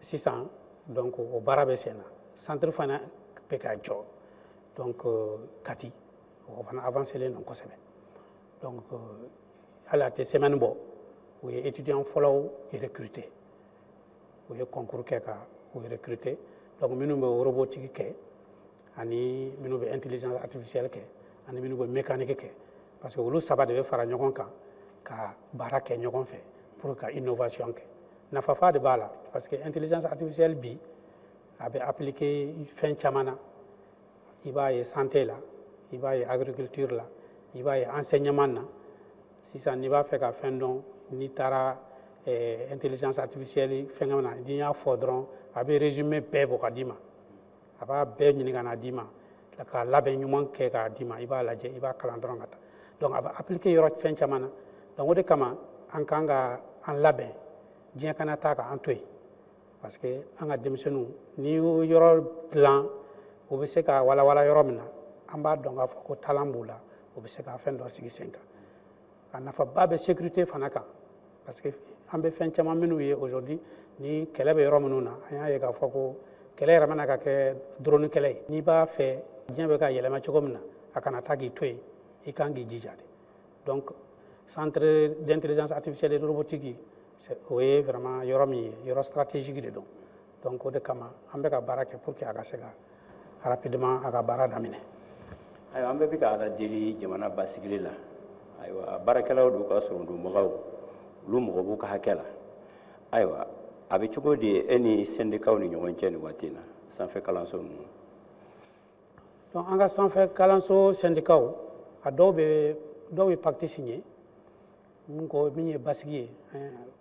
Sisan donc o baara bɛ sen na. Centre fana bɛ ka jɔ, donc Kati, o fana avancé len don kosɛbɛ. Donc hali a tɛ semaine bɔ, u ye étudiant fɔlɔw recruter, u ye concours kɛ ka u recruter. Donc minnu bɛ robotique kɛ, ani minnu bɛ intelligence artificielle kɛ, ani minnu bɛ mécanique kɛ, parce que olu saba de bɛ fara ɲɔgɔn kan ka baara kɛ ɲɔgɔn fɛ pour ka innovation kɛ. Nafafa de b'a la, parce que intelligence artificielle bi a bɛ appliquer fɛn caman na. I b'a ye santé la, i b'a ye agriculture la, i b'a ye enseignement na. Sisan n'i b'a fɛ ka fɛn dɔn, n'i taara intelligence artificielle fɛngɛ na, n'i y'a fɔ dɔrɔn, a bɛ résumé bɛɛ bɔ ka d'i ma, a b'a bɛɛ ɲini ka na d'i ma, k'a labɛn ɲuman kɛ k'a d'i ma, i b'a lajɛ, i b'a kalan dɔrɔn ka taa. Donc a bɛ appliquer yɔrɔ fɛn caman na. Donc o de kama an kan ka an labɛn, diɲɛ kana taa k'an to yen, parce que an ka denmisɛnninw, n'i y'o yɔrɔ dilan, u bɛ se ka walawala yɔrɔ min na, an b'a dɔn k'a fɔ ko talent b'u la, u bɛ se ka fɛn dɔ sigi sen kan. A nafaba bɛ sécurité fana kan, parce que an bɛ fɛn caman minnu ye aujourd'hui, ni kɛlɛ bɛ yɔrɔ minnu na, an y'a ye k'a fɔ ko kɛlɛ yɛrɛ mana ka kɛ drone kɛlɛ ye. N'i b'a fɛ diɲɛ bɛ ka yɛlɛma cogo min na, a kana taa k'i to yen, i kan k'i jija de. Donc centre d'intelligence artificielle et de robotique, o ye vraiment yɔrɔ min ye, yɔrɔ stratégique de don. Donc o de kama an bɛ ka baara kɛ pour que a ka se ka rapidement a ka baara daminɛ. Ayiwa, an bɛɛ bɛ ka Ala deli jamana basigili la. Ayiwa, baarakɛlaw d'u ka sɔrɔdonbagaw, olu mɔgɔ b'u ka hakɛ la. Ayiwa, a bɛ cogo di e ni syndicats ni ɲɔgɔn cɛ nin waati in na, sanfɛ kalanso ninnu? Donc an ka sanfɛ kalanso syndicats, a dɔw bɛ, dɔw ye pacte signé, min ko min ye basigi ye,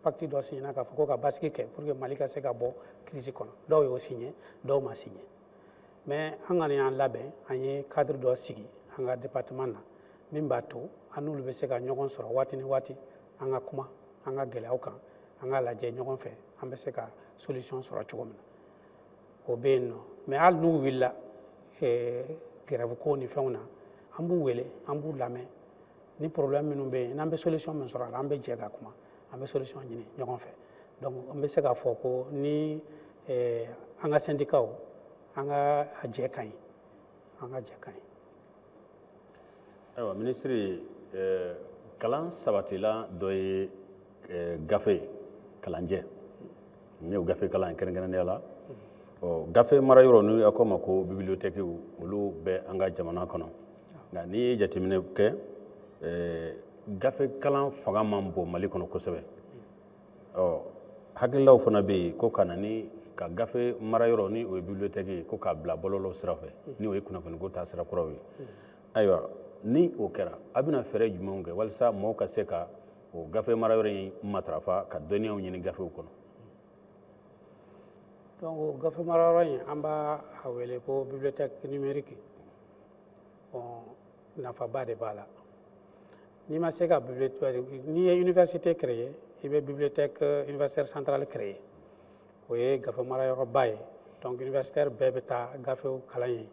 pacte dɔ signé k'a fɔ ko ka basigi kɛ pour que Mali ka se ka bɔ crise kɔnɔ. Dɔw y'o signé, dɔw ma signé. Mais an kɔni y'an labɛn, an ye cadre dɔ sigi an ka département na, min b'a to an n'olu bɛ se ka ɲɔgɔn sɔrɔ waati ni waati, an ka kuma an ka gɛlɛyaw kan, an ka lajɛ ɲɔgɔn fɛ, an bɛ se ka solution sɔrɔ cogo min na. O bɛ yen nɔ. Mais hali n'u wulila grève ko ni fɛnw na, an b'u wele, an b'u lamɛn. Ni problème minnu bɛ yen, n'an bɛ solution min sɔrɔ a la, an bɛ jɛ ka kuma, an bɛ solution ɲini ɲɔgɔn fɛ. Donc an bɛ se k'a fɔ ko ni an ka syndicats, an ka jɛ ka ɲi, an ka jɛ ka ɲi. Ayiwa, minisiri, kalan sabatila dɔ ye gafe kalanjɛ, ne y'o gafe kalan kɛrɛnkɛrɛnnenya la. Ɔ, gafe mara yɔrɔ, n'u y'a ko ma ko bibliothèque, olu bɛ an ka jamana kɔnɔ. Nka n'i ye jateminɛ kɛ, gafe kalan fanga man bon Mali kɔnɔ kosɛbɛ. Ɔ, hakililaw fana bɛ yen ko ka na ni ka gafe mara yɔrɔ, ni o ye bibliothèque ye, ko k'a bila bɔlɔlɔ sira fɛ, ni o ye kunnafoniko taasira kuraw ye. Ayiwa, ni o kɛra, a bɛna fɛɛrɛ jumɛnw kɛ walasa mɔgɔw ka se ka o gafe mara yɔrɔ in matarafa, ka dɔnniyaw ɲini gafew kɔnɔ? Donc o gafe mara yɔrɔ in, an b'a wele ko bibliothèque numérique. Bon, nafaba de b'a la. N'i ma se ka bibliothèque, n'i ye université créer, i bɛ bibliothèque universitaire centrale créer. O ye gafe mara yɔrɔba ye. Donc universitaire bɛɛ bɛ taa gafew kalan yen.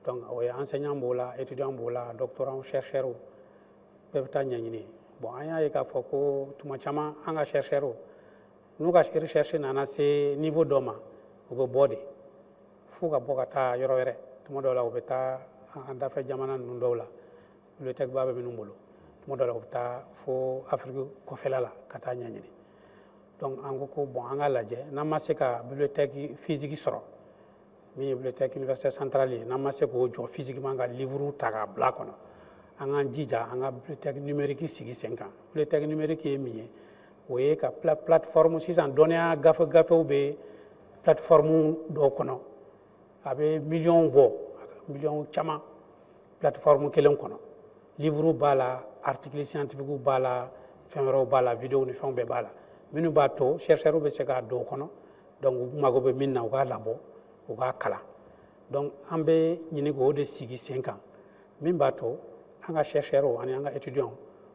Donc o ye enseignant b'o la, étudiant b'o la, doctorant, chercheur, bɛɛ bɛ taa ɲɛɲini. Bon, an y'a ye k'a fɔ ko tuma caman an ka chercheur, n'u ka recherche nana se niveau dɔ ma, u bɛ bɔ de f'u ka bɔ ka taa yɔrɔ wɛrɛ. Tuma dɔw la, u bɛ taa an dafɛ jamana ninnu dɔw la, bibliothèque ba bɛ minnu bolo. Tuma dɔw la, u bɛ taa fo Afiriki kɔfɛla la ka taa ɲɛɲini. Donc an ko ko bon, an k'a lajɛ, n'an ma se ka bibliothèque physique sɔrɔ, min ye bibliothèque universitaire centrale ye, n'an ma se k'o jɔ physiquement ka livre ta k'a bila a kɔnɔ, an k'an jija an ka bibliothèque numérique sigi sen kan. Bibliothèque numérique ye min ye, o ye ka plateforme, sisan dɔnniya gafe gafew bɛ plateforme dɔw kɔnɔ, a bɛ miliyɔn bɔ, miliyɔn caman plateforme kelen kɔnɔ. Livre b'a la, article scientifique b'a la, fɛn wɛrɛw b'a la, vidéo ni fɛnw bɛɛ b'a la, minnu b'a to chercheurs bɛ se k'a don o kɔnɔ. Donc u mago bɛ min na, u k'a labɔ, u k'a kalan. Donc an bɛ ɲini k'o de sigi sen kan, min b'a to an ka chercheurs ani an ka étudiants,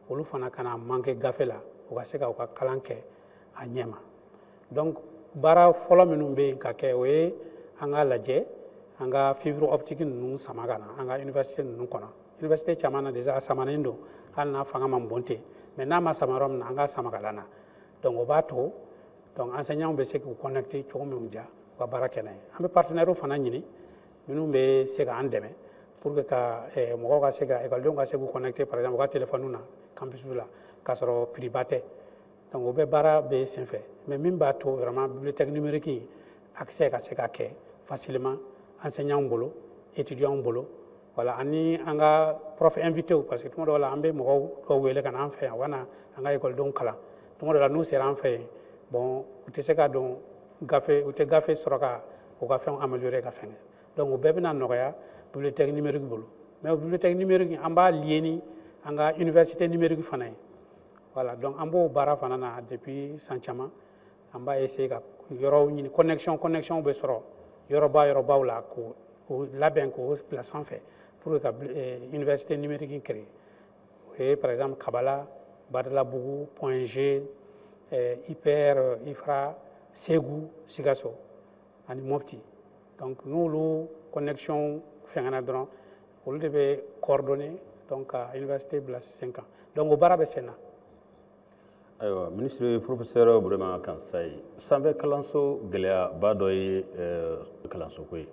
olu fana kana manquer gafe la, u ka se ka u ka kalan kɛ a ɲɛ ma. Donc baara fɔlɔ minnu bɛ yen ka kɛ, o ye an ka lajɛ an ka fibre optique ninnu sama ka na an ka université ninnu kɔnɔ. Université caman na déjà a samanen don, hali n'a fanga man bon ten, mais n'a ma sama yɔrɔ min na, an k'a sama ka na. Donc o b'a to donc enseignants bɛ se k'u connecter cogo min diya, u ka baara kɛ n'a ye. An bɛ partenaires fana ɲini minnu bɛ se k'an dɛmɛ pour que ka mɔgɔw ka se ka, ekɔlidenw ka se k'u connecter, par exemple u ka téléphone na campus la, k'a sɔrɔ prix ba tɛ. Donc o bɛ baara bɛ senfɛ. Mais min b'a to vraiment bibliothèque numérique accès ka se ka kɛ facilement enseignants bolo, étudiants bolo, voilà, ani an ka prof invité, parce que tuma dɔw la an bɛ mɔgɔw dɔw wele ka na an fɛ yan, u ka na an ka ekɔlidenw kalan. Tuma dɔw la, n'u sera an fɛ yen, bon, u tɛ se ka don gafe, u tɛ gafe sɔrɔ ka u ka fɛnw améliorer ka fɛn kɛ. Donc o bɛɛ bɛna nɔgɔya bibliothèque numérique bolo. Mais bibliothèque numérique, an b'a lié ni an ka université numérique fana ye. Voilà, donc an b'o baara fana na depuis san caman. An b'a essayer ka yɔrɔw ɲini, connexion bɛ sɔrɔ yɔrɔbaw la, k'o labɛn k'o bila sanfɛ pour que ka université numérique créer. O ye par exemple Kabala, Badalabugu, Point G, IPR, IFRA, Segu, Sikaso ani Mopti. Donc n'olu connexion fɛngɛna dɔrɔn, olu de bɛ coordonner, donc ka université bila sen kan. Donc o baara bɛ sen na. Ayiwa, ministre professeur Burema Kansayi, sanfɛ kalanso gɛlɛyaba dɔ ye kalansoko ye.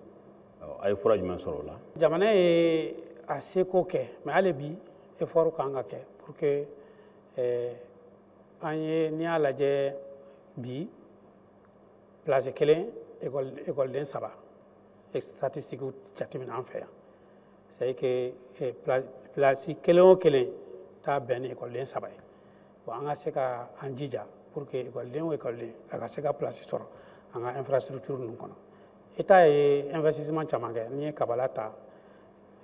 A ye fura jumɛn sɔrɔ o la? Jamana ye a seko kɛ, mais hali bi effort kan ka kɛ pour que an ye, n'i y'a lajɛ bi, place kelen ekɔliden 3, statistique jateminɛ an fɛ yan, c'est à dire que place kelen o kelen t'a bɛn ni ekɔliden 3 ye. Bon, an ka se ka an jija pour que ekɔliden o ekɔliden a ka se ka place sɔrɔ an ka infrastructure ninnu kɔnɔ. État ye investissement caman kɛ. N'i ye Kabala ta,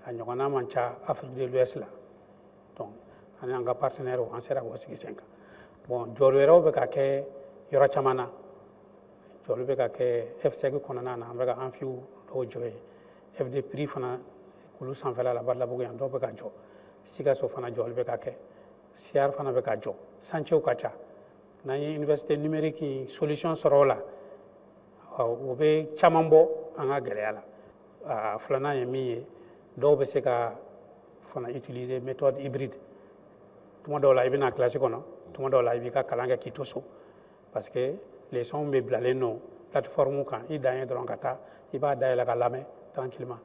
a ɲɔgɔnna man ca Afrique de l'Ouest la. Donc ani an ka partenaires, an sera k'o sigi sen kan. Bon, jɔli wɛrɛw bɛ ka kɛ yɔrɔ caman na. Jɔli bɛ ka kɛ FSEC kɔnɔna na, an bɛ ka amphiw dɔw jɔ yen. FDPRI fana kulu sanfɛla la, Badalabugu yan, dɔw bɛ ka jɔ. Sikaso fana jɔli bɛ ka kɛ. CR fana bɛ ka jɔ. Chantier ka ca. N'an ye université numérique solution sɔrɔ o la, o bɛ caman bɔ an ka gɛlɛya la. A filanan ye min ye, dɔw bɛ se ka fana utiliser méthode hybride. Tuma dɔw la i bɛ na kilasi kɔnɔ, tuma dɔw la i b'i ka kalan kɛ k'i to so, parce que leçon bɛ bilalen don plateforme kan. I dan ye dɔrɔn ka taa, i b'a dayɛlɛ ka lamɛn tranquillement.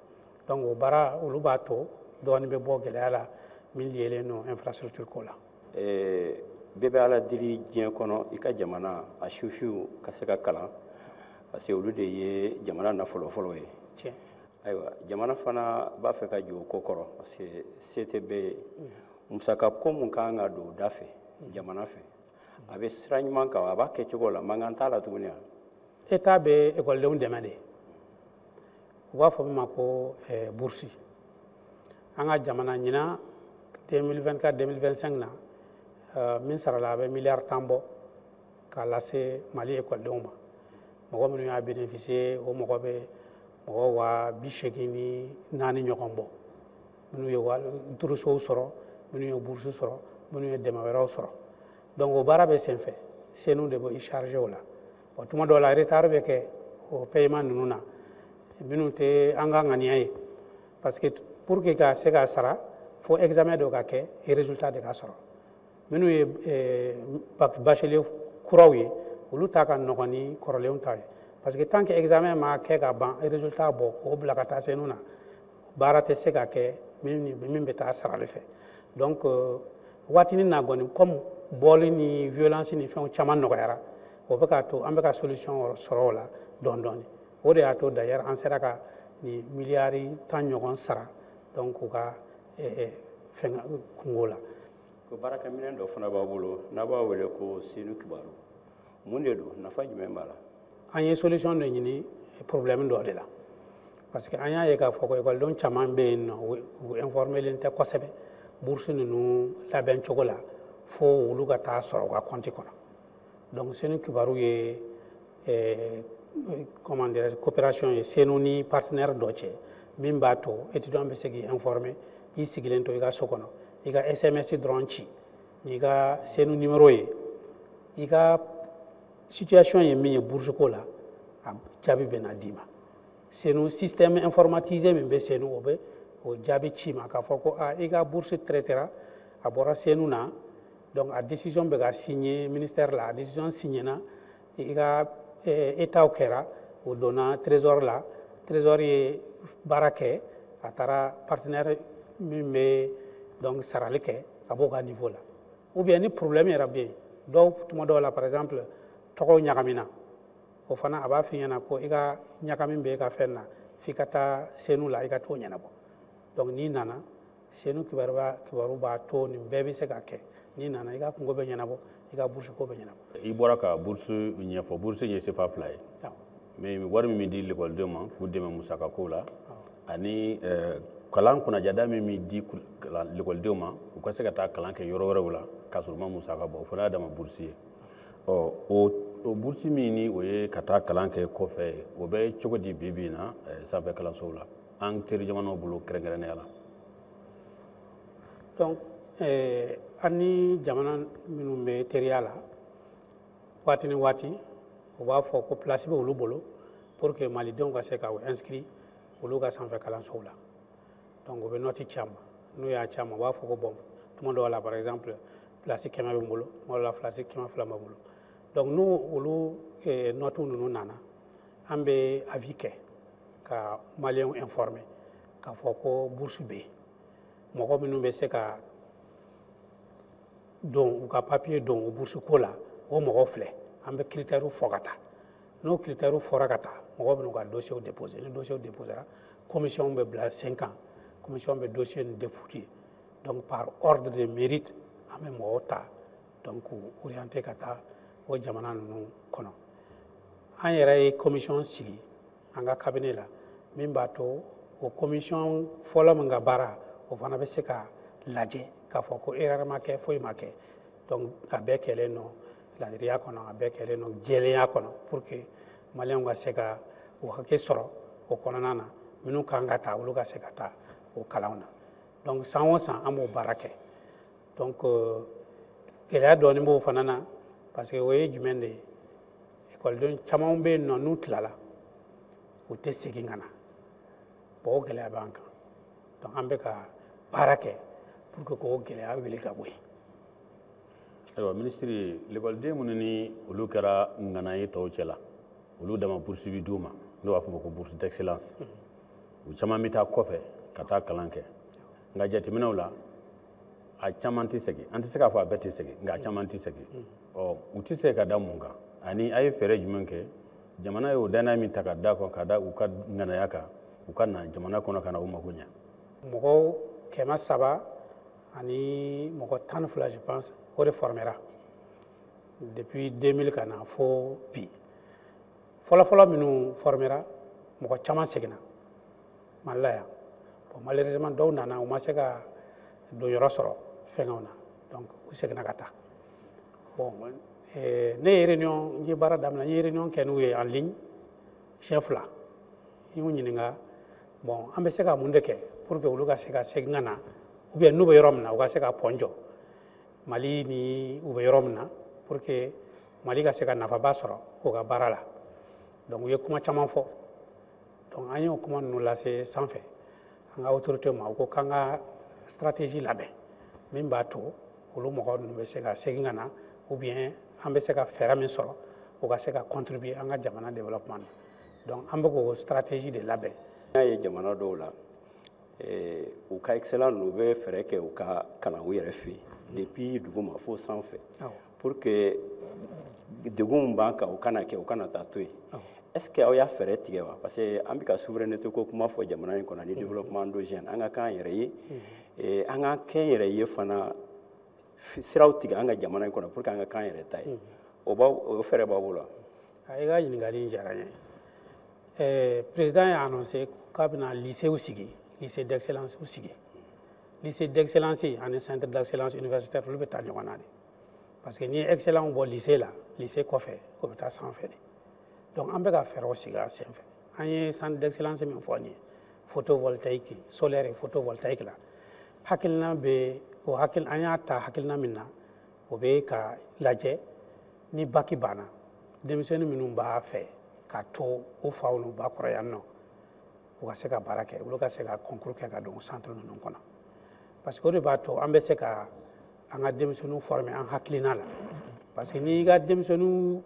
Donc o baara olu b'a to dɔɔnin bɛ bɔ gɛlɛya la min liélen don infrastructure ko la. Bɛɛ bɛ Ala deli diɲɛ kɔnɔ i ka jamana a sifinw ka se ka kalan, parce que olu de ye jamana nafolo fɔlɔ ye. Ayiwa, jamana fana b'a fɛ ka jɔ o ko kɔrɔ, parce que se tɛ bɛɛ ye. Musaka ko mun kan ka don o da fɛ jamana fɛ, a bɛ sira ɲuman kan, a b'a kɛ cogo la, mankan t'a la tuguni. État bɛ ekɔlidenw dɛmɛ de, u b'a fɔ min ma ko bourse. An ka jamana ɲinan 2024 2025 na, min sarala a bɛ miliyari 10 bɔ k'a lase Mali ekɔlidenw ma. Mɔgɔ minnu y'a bénéficier, o mɔgɔ bɛ mɔgɔ 84,000 ɲɔgɔn bɔ, minnu ye trousseau sɔrɔ, minnu ye bourse sɔrɔ, minnu ye dɛmɛ wɛrɛw sɔrɔ. Donc o baara bɛ sen fɛ, CENOU de bɛ i chargé o la. Bon, tuma dɔw la retard bɛ kɛ o paiement ninnu na, minnu tɛ an ka ŋaniya ye, parce que pour que ka se ka sara, fo examen dɔ ka kɛ et résultat de ka sɔrɔ. Minnu ye bachelier kuraw ye, olu ta ka nɔgɔn ni kɔrɔlenw ta ye, parce que tant que examen ma kɛ ka ban, résultat bɔ k'o bila ka taa CENOU na, baara tɛ se ka kɛ min bɛ taa sarali fɛ. Donc waatinin na kɔni, comme bɔli ni violence ni fɛnw caman nɔgɔyara, o bɛ k'a to an bɛ ka solution sɔrɔ o la dɔɔni dɔɔni. O de y'a to d'ailleurs an sera ka nin miliyari 10 ɲɔgɔn sara, donc u ka fɛn kungo la. Ko baarakɛminɛn dɔ fana b'a bolo n'a b'a wele ko CENOU Kibaru, mun de don, nafa jumɛn b'a la? An ye solution dɔ ɲini problème dɔ de la, parce que an y'a ye k'a fɔ ko ekɔlidenw caman bɛ yen nɔ, u informelen tɛ kosɛbɛ bourse ninnu labɛn cogo la, fo olu ka taa sɔrɔ u ka compte kɔnɔ. Donc CENOU Kibaru ye comment dirais-je, coopération ye CENOU ni partenaire dɔ cɛ, min b'a to étudiant bɛ se k'i informer i sigilen to i ka so kɔnɔ, i ka SMS dɔrɔn ci n'i ka CENOU numéro ye, i ka situation ye min ye bourse ko la, a jaabi bɛ na d'i ma. CENOU système informatisé min bɛ CENOU, o bɛ o jaabi ci ma k'a fɔ ko i ka bourse traitera, a bɔra CENOU na, donc a décision bɛ ka signer ministère la, a décision signena, i ka état kɛra, o donna trésor la, trésor ye baara kɛ, a taara partenaire min bɛ donc sarali kɛ, a b'o ka niveau la. Ou bien ni problème yɛrɛ bɛ yen, dɔw tuma dɔw la, par exemple tɔgɔw ɲagamina, o fana a b'a f'i ɲɛna ko i ka ɲagami bɛ i ka fɛn na, f'i ka taa CENOU la i ka t'o ɲɛnabɔ. Donc n'i nana CENOU kibaru b'a to nin bɛɛ bɛ se ka kɛ. N'i nana, i ka kungo bɛ ɲɛnabɔ, i ka bourse ko bɛ ɲɛnabɔ. I bɔra ka bourse ɲɛfɔ, bourse ye CFA 2 ye. Mais wari min bɛ di lekɔlidenw ma k'u dɛmɛ musakako la, ani kalan kunnajada min bɛ di lekɔlidenw ma u ka se ka taa kalan kɛ yɔrɔ wɛrɛw la k'a sɔrɔ u ma musaka bɔ, o fana y'a dama bourse ye. Ɔ, o bourse min ni o ye ka taa kalan kɛ kɔfɛ, o bɛ cogo di bi bi in na sanfɛ kalansow la, an teri jamanaw bolo kɛrɛnkɛrɛnnenya la? Donc an ni jamana minnu bɛ teriya la, waati ni waati u b'a fɔ ko place bɛ olu bolo pour que malidenw ka se ka inscrit olu ka sanfɛ kalansow la. Donc u bɛ note ci an ma. N'u y'a ci an ma, u b'a fɔ ko bon, tuma dɔw la, par exemple, place 100 bɛ n bolo, tuma dɔw la place 200 bɛ n bolo. Donc n'u olu note ninnu nana, an bɛ avis kɛ ka maliyɛnw informer k'a fɔ ko bourse bɛ yen, mɔgɔ minnu bɛ se ka don u ka papier don o bourse ko la, o mɔgɔw filɛ. An bɛ critères fɔ ka taa. N'o critères fɔra ka taa, mɔgɔw bɛ n'u ka dossier déposer. Ni dossier déposera, commission bɛ bila sen kan, commission bɛ dossier nin dépouiller. Donc par ordre de mérite, an bɛ mɔgɔw ta, donc k'u orienter ka taa o jamana ninnu kɔnɔ. An yɛrɛ ye commission sigi an ka cabinet la min b'a to o commission fɔlɔ min ka baara, o fana bɛ se ka lajɛ k'a fɔ ko erreur ma kɛ, foyi ma kɛ. Donc a bɛɛ kɛlen don ladiriya kɔnɔ, a bɛɛ kɛlen don jɛlenya kɔnɔ, pour que maliyɛnw ka se ka o hakɛ sɔrɔ o kɔnɔna na, minnu kan ka taa, olu ka se ka taa o kalanw na. Donc san o san an b'o baara kɛ. Donc gɛlɛya dɔɔnin b'o fana na, parce que o ye jumɛn de ye? Ekɔliden caman bɛ yen nɔ, n'u tilala, u tɛ segin ka na. Bon, o gɛlɛya b'an kan. Donc an bɛ ka baara kɛ pour que k'o gɛlɛya wuli ka bɔ yen. Ayiwa minisiri, lekɔliden minnu ni olu kɛra ŋana ye tɔw cɛ la, olu dama bourse bi d'u ma, n'o b'a fɔ ma ko bourse d'excellence. U caman bɛ taa kɔfɛ ka taa kalan kɛ, nka jateminɛw la, a caman tɛ segin. An tɛ se k'a fɔ a bɛɛ tɛ segin, nka a caman tɛ segin. Ɔ, u tɛ se ka da mun kan? Ani a ye fɛɛrɛ jumɛn kɛ? Jamana y'o danaya min ta ka da kan, ka da u ka ŋanaya kan, u ka na jamana kɔnɔ ka na u mako ɲɛ. Mɔgɔw 312, je pense, o de formera depuis 2000 ka na fo bi. Fɔlɔfɔlɔ minnu formera, mɔgɔ caman seginna Mali la yan. Bon, malheureusement, dɔw nana, u ma se ka donyɔrɔ sɔrɔ fɛngɛw na, donc u seginna ka taa. Bon, ne ye réunion, n ye baara daminɛ, n ye réunion kɛ n'u ye en ligne siɲɛ 2. N y'u ɲininka, bon, an bɛ se ka mun de kɛ pour que olu ka se ka segin ka na, ou bien n'u bɛ yɔrɔ min na, u ka se ka pɔn jɔ Mali ni u bɛ yɔrɔ min na, pour que Mali ka se ka nafaba sɔrɔ u ka baara la. Donc u ye kuma caman fɔ. Donc an y'o kuma ninnu lase sanfɛ an ka autorité ma. U ko k'an ka stratégie labɛn min b'a to olu mɔgɔ ninnu bɛ se ka segin ka na, ou bien an bɛ se ka fɛɛrɛ min sɔrɔ u ka se ka contribuer an ka jamana développement na. Donc an bɛ k'o stratégie de labɛn. N'a ye jamana dɔw la, u ka excellent ninnu, u bɛ fɛɛrɛ kɛ u ka kalan u yɛrɛ fɛ yen depuis duguma fo sanfɛ, pour que degun min b'an kan, o kana kɛ, o kana taa to yen. Est ce que aw y'a fɛɛrɛ tigɛ wa? Parce que an bɛ ka souveraineté ko kuma fɔ jamana in kɔnɔ, ani développement endogène, an ka k'an yɛrɛ ye, an k'an kɛ n yɛrɛ ye fana, siraw tigɛ an ka jamana in kɔnɔ pour que an ka k'an yɛrɛ ta ye. O b'aw, o fɛɛrɛ b'aw bolo wa? I ka ɲininkali in diyara n ye. Président y'a annoncé k'a bɛna lycée sigi, lycée d'excellence sigi. Lycée d'excellence ani centre d'excellence universitaire, olu bɛ taa ɲɔgɔn na de, parce que n'i ye excellent bɔ lycée la, lycée kɔfɛ, o bɛ taa sanfɛ de. Donc an bɛ ka fɛɛrɛw sigi a sen fɛ. An ye centre d'excellence min fɔ nin ye, photovoltaïque, solaire et photovoltaïque la, hakilina bɛ o hakili, an y'a ta hakilina min na, o bɛ ka lajɛ ni bac banna, denmisɛnnin minnu b'a fɛ ka to u faw n'u ba kɔrɔ yan nɔ, u ka se ka baara kɛ, olu ka se ka concours kɛ ka don centre ninnu kɔnɔ, parce que o de b'a to an bɛ se ka an ka denmisɛnninw former an hakilina la. Parce que n'i ka denmisɛnninw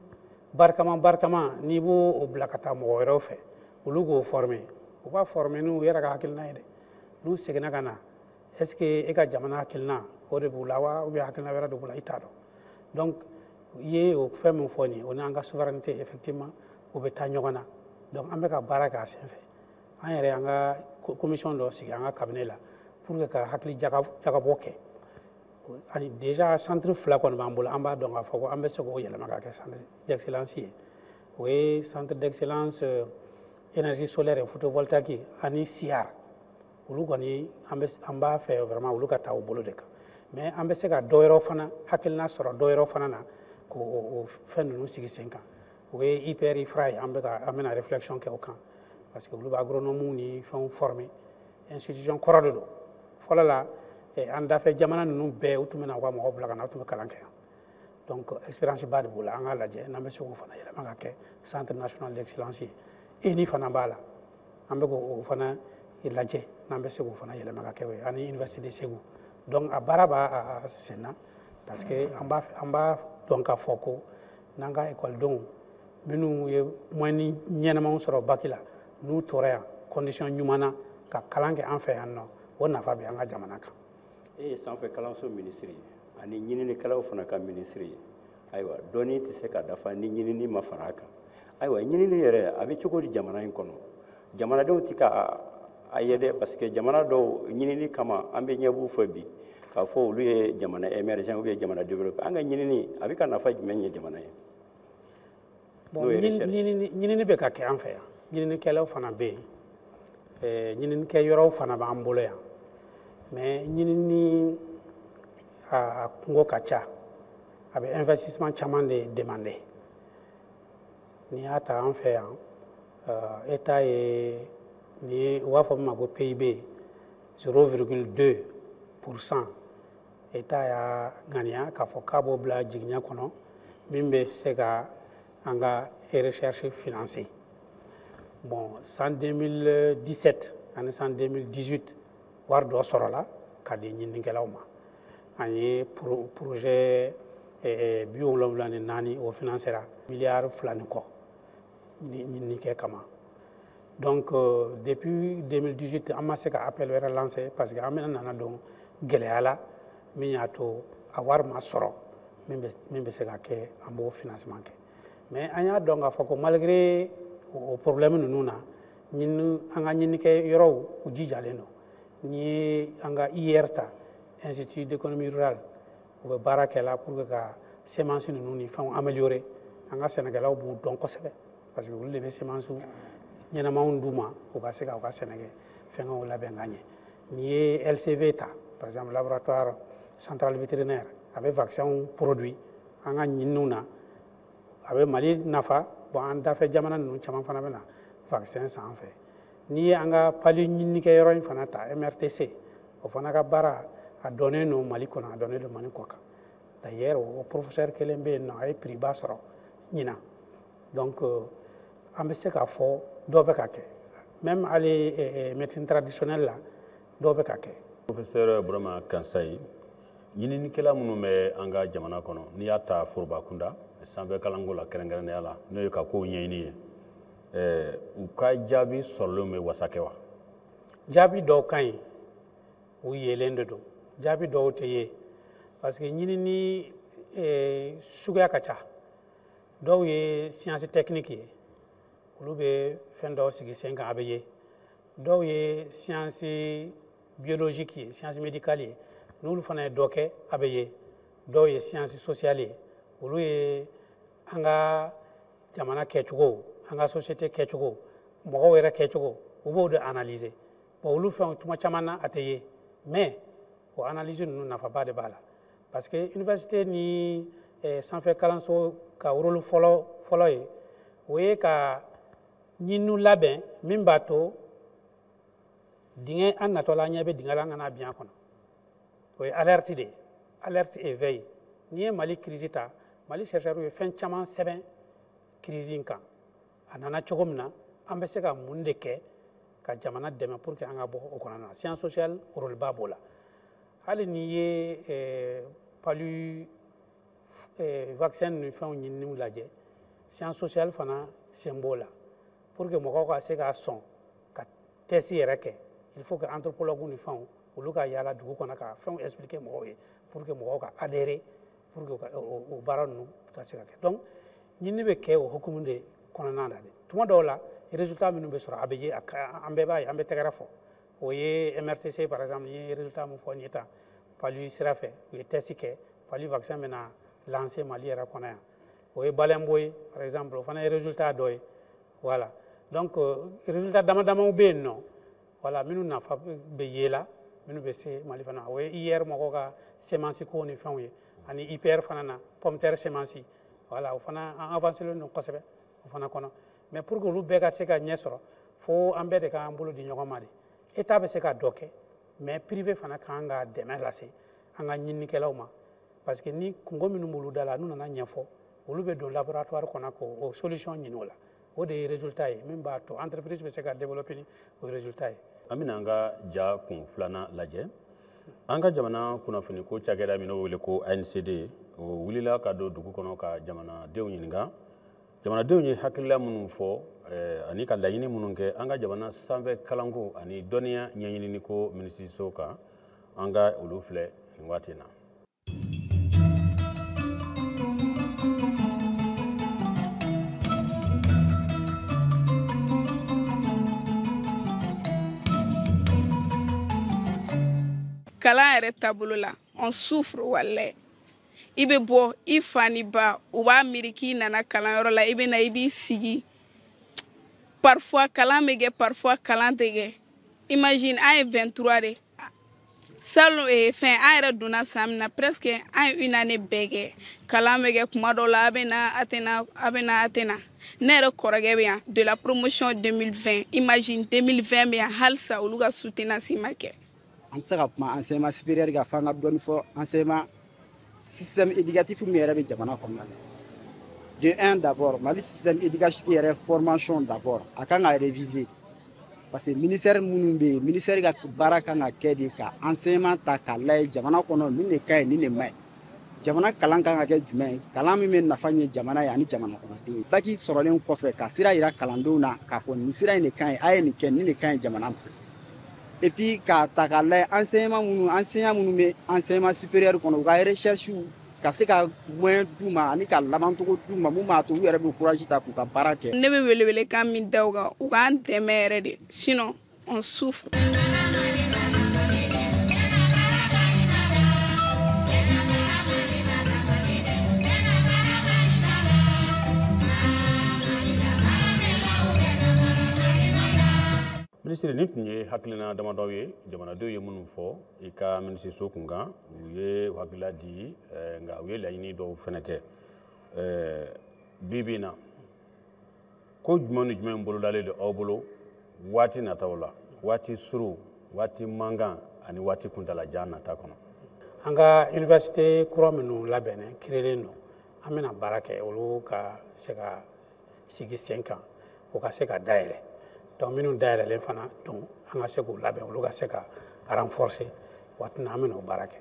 barikama barikama, n'i b'o bila ka taa mɔgɔ wɛrɛw fɛ, olu k'o former, u b'a former n'u yɛrɛ ka hakilina ye dɛ. N'u seginna ka na, est ce que e ka jamana hakilina o de b'u la wa, ou bien hakilina wɛrɛ de b'u la, i t'a dɔn. Donc i ye o fɛn min fɔ nin ye, o n'an ka souveraineté, effectivement, o bɛ taa ɲɔgɔn na. Donc an bɛ ka baara kɛ a sen fɛ. An yɛrɛ y'an ka commission dɔ sigi an ka cabinet la pour que ka hakili jagabɔ kɛ. Ani déjà centre 2 kɔni b'an bolo, an b'a dɔn k'a fɔ ko an bɛ se k'o yɛlɛma ka kɛ centre d'excellence ye. O ye centre d'excellence énergie solaire et photovoltaïque ani SIAR. Olu kɔni, an b'a fɛ vraiment olu ka taa o bolo de kan. Mais an bɛ se ka dɔ wɛrɛw fana hakilina sɔrɔ dɔ wɛrɛw fana na k'o o fɛn ninnu sigi sen kan. O ye IPR IFRA ye. An bɛ ka an bɛna réflexion kɛ o kan, parce que olu bɛ agronome ni fɛnw former. Institution kɔrɔ de don. Fɔlɔ la, an dafɛ jamana ninnu bɛɛ, u tun bɛ na u ka mɔgɔw bila ka na, u tun bɛ kalan kɛ yan. Donc expérience ba de b'o la. An k'a lajɛ n'an bɛ se k'o fana yɛlɛma ka kɛ centre national d'excellence ye. ENI fana b'a la, an bɛ k'o fana lajɛ n'an bɛ se k'o fana yɛlɛma ka kɛ o ye, ani université de Segu. Donc a baara b'a sen na, parce que an b'a dɔn k'a fɔ ko n'an ka ekɔlidenw minnu ye moyenne ɲɛnamaw sɔrɔ bac la, n'u tora yan condition ɲuman na ka kalan kɛ an fɛ yan nɔ, o nafa bɛ an ka jamana kan. E ye sanfɛ kalanso minisiri ye ani ɲininikɛlaw fana ka minisiri ye. Ayiwa, dɔnni tɛ se ka dafa ni ɲinini ma fara a kan. Ayiwa, ɲinini yɛrɛ a bɛ cogo di jamana in kɔnɔ? Jamanadenw tɛ ka a ye dɛ, parce que jamana dɔw ɲinini kama, an bɛ ɲɛb'u fɛ bi k'a fɔ olu ye jamana émergent ou bien jamana développé. An ka ɲinini a bɛ ka nafa jumɛn ɲɛ jamana ye? Bon, ɲinini bɛ ka kɛ an fɛ yan. Ɲininikɛlaw fana bɛ yen, ɲininikɛ yɔrɔw fana b'an bolo yan. Mais ɲinini a kungo ka ca, a bɛ investissement caman de demander. N'i y'a ta an fɛ yan, État ye nin ye, u b'a fɔ min ma ko PIB 0,2 %. État y'a ŋaniya k'a fɔ k'a b'o bila jigiɲɛ kɔnɔ min bɛ se ka an ka recherche financer. Bon, san 2017 ani san 2018, wari dɔ sɔrɔla ka di ɲininikɛlaw ma. An ye projet 74, o financera miliyari 2 ni kɔ ɲininikɛ kama. Donc depuis 2018, an ma se ka appel wɛrɛ lancer, parce que an bɛna nana don gɛlɛya la min y'a to a wari ma sɔrɔ min bɛ se ka kɛ an b'o financement kɛ. Mais an y'a dɔn k'a fɔ ko malgré o problème ninnu na, ɲini an ka ɲininikɛ yɔrɔw, u jijalen don. N'i ye an ka IER ta, Institut d'économie rurale, u bɛ baara kɛ la pour que ka semence ninnu ni fɛnw améliorer. An ka sɛnɛkɛlaw b'u dɔn kosɛbɛ, parce que olu de bɛ semence ɲɛnamaw d'u ma, u ka se ka u ka sɛnɛkɛ fɛngɛw labɛn ka ɲɛ. N'i ye LCV ta par exemple, laboratoire central vétérinaire, a bɛ vaccin produit. An ka ɲininiw na, a bɛ Mali nafa. Bon, an dafɛ jamana ninnu caman fana bɛ na vaccin san an fɛ. N'i ye an ka palu ɲininikɛyɔrɔ in fana ta, MRTC, o fana ka baara a dɔnnen don Mali kɔnɔ, a dɔnnen don Mali kɔ kan. D'ailleurs, o professeur kelen bɛ yen nɔ, a ye prix ba sɔrɔ ɲinan. Donc an bɛ se k'a fɔ dɔ bɛ ka kɛ. Même hali médecine traditionnelle la, dɔ bɛ ka kɛ. Professeur Burama Kansayi, ɲininikɛla minnu bɛ an ka jamana kɔnɔ, n'i y'a ta foroba kunda sanfɛ kalanko la kɛrɛnkɛrɛnnenya la, n'o ye ka kow ɲɛɲini ye, u ka jaabi sɔrɔlenw bɛ wasa kɛ wa? Jaabi dɔw ka ɲi, u yelen de don. Jaabi dɔw tɛ ye, parce que ɲinini suguya ka ca. Dɔw ye science technique ye, olu bɛ fɛn dɔw sigi sen kan, a bɛ ye. Dɔw ye science biologique ye, science médicale ye, n'olu fana ye dɔ kɛ, a bɛ ye. Dɔw ye science sociale ye, olu ye an ka jamana kɛcogo, an ka société kɛcogo, mɔgɔw yɛrɛ kɛcogo, u b'o de analyser. Bon, olu fɛnw tuma caman na, a tɛ ye. Mais o analyse ninnu, nafaba de b'a la, parce que université ni sanfɛ kalanso ka rôle fɔlɔ fɔlɔ ye, o ye ka ɲininiw labɛn min b'a to dingɛ an natɔla, an ɲɛ bɛ dingɛ la, an kana bin a kɔnɔ. O ye alerte de ye, alerte et veille. N'i ye Mali crise ta, Mali chercheurs ye fɛn caman sɛbɛn crise in kan, a nana cogo min na, an bɛ se ka mun de kɛ ka jamana dɛmɛ pour que an ka bɔ o kɔnɔna na. Science sociale rôle ba b'o la. Hali n'i ye palu vaccin ni fɛnw ɲininiw lajɛ, science sociale fana sen b'o la. Pour que mɔgɔw ka se ka sɔn ka test yɛrɛ kɛ, il faut que anthropologue ni fɛnw, olu ka yaala dugu kɔnɔ ka fɛnw expliquer mɔgɔw ye, pour que mɔgɔw ka adhérer, pour que o baara ninnu ka se ka kɛ. Donc ɲinini bɛ kɛ o hukumu de kɔnɔna na de. Tuma dɔw la, résultat minnu bɛ sɔrɔ, a bɛ ye, an bɛɛ b'a ye, an bɛ tɛgɛrɛ fɔ. O ye MRTC par exemple, n ye résultat min fɔ nin ye tan, palu sira fɛ, u ye test kɛ, palu vaccin bɛna lancer Mali yɛrɛ kɔnɔ yan. O résultat bɔra. O ye Balembo ye par exemple, o fana ye résultat dɔ ye. Voilà, donc résultat dama damaw bɛ yen nɔ, voilà, minnu nafa bɛ ye la, minnu bɛ se Mali fana. O ye IR mɔgɔw ka semence ko ni fɛnw ye, ani IPR fana na pomme terre semence. Voilà, o fana an avancé len don kosɛbɛ o fana kɔnɔ. Mais pour que olu bɛɛ ka se ka ɲɛ sɔrɔ, fo an bɛɛ de k'an bolo di ɲɔgɔn ma de. État bɛ se ka dɔ kɛ, mais privé fana kan ka dɛmɛ lase an ka ɲininikɛlaw ma, parce que ni kungo minnu b'olu da la, n'u nana ɲɛfɔ, olu bɛ don laboratoire kɔnɔ k'o solution ɲini o la. O de ye résultat ye min b'a to entreprise bɛ se ka développer ni o résultat ye. An bɛna an ka ja kun filanan lajɛ. An ka jamana kunnafoniko cakɛda min n'o wele ko ANCD, o wulila ka don dugu kɔnɔ ka jamanadenw ɲininka. Jamanadenw ye hakilila minnu fɔ ani ka laɲini minnu kɛ an ka jamana sanfɛ kalanko ani dɔnniya ɲɛɲininiko minisiriso kan, an ka olu filɛ nin waati in na. Kalan yɛrɛ taabolo la, on souffre walayi. I bɛ bɔ i fa ni ba, u b'a miiri k'i nana kalanyɔrɔ la, i bɛ na i b'i sigi. Parfois kalan bɛ kɛ, parfois kalan tɛ kɛ. Imagine, an ye 23 de salon fɛn, an yɛrɛ donna san min na, presque an ye une année bɛɛ kɛ kalan bɛ kɛ. Kuma dɔw la a bɛ na, a tɛ na, a bɛ na, a tɛ na. Ne yɛrɛ kɔrɔkɛ bɛ yan de la promotion 2020. Imagine, 2020 bɛ yan halisa, olu ka soutenance ma kɛ. An tɛ se ka kuma enseignement supérieur kan f'an ka dɔɔni fɔ enseignement système éducatif min yɛrɛ bɛ jamana kɔnɔna la. De un, d'abord, Mali système éducatif yɛrɛ, formation d'abord, a kan ka réviser, parce que ministère minnu bɛ yen, ministère ka baara kan ka kɛ de ka enseignement ta k'a lajɛ jamana kɔnɔ, nin de ka ɲi, nin de man ɲi. Jamana kalan kan ka kɛ jumɛn ye, kalan min bɛ nafa ɲɛ jamana ye ani jamana kɔnɔden ye. Bac sɔrɔlen kɔfɛ, ka sira yira kalandenw na k'a fɔ nin sira in de ka ɲi, a ye nin kɛ, nin de ka ɲi jamana ma. Et puis k'a ta k'a lajɛ, enseignement minnu, enseignant minnu bɛ enseignement supérieur kɔnɔ, u ka recherche ka se ka moyen d'u ma ani ka labancogo d'u ma mun b'a to u yɛrɛ bɛ courage ta k'u ka baara kɛ. Ne bɛ welewelekan min da u kan, u k'an dɛmɛ yɛrɛ de, sinon on souffre. Minisiri, nin tun ye hakilina damadɔ ye jamanadenw ye minnu fɔ i ka minisiriso kun kan. U ye hakilila di, nka u ye laɲini dɔw fana kɛ. Bi bi in na, ko jumɛn ni jumɛn bolodalen don aw bolo waati nataw la, waati surun, waati mankan ani waati kuntalajan nata kɔnɔ? An ka université kura minnu labɛnnen créelen don, an bɛna baara kɛ olu ka se ka sigi sen kan, u ka se ka dayɛlɛ. Donc minnu dayɛlɛlen fana don, an ka se k'u labɛn, olu ka se ka renforcer waati na, an bɛna o baara kɛ.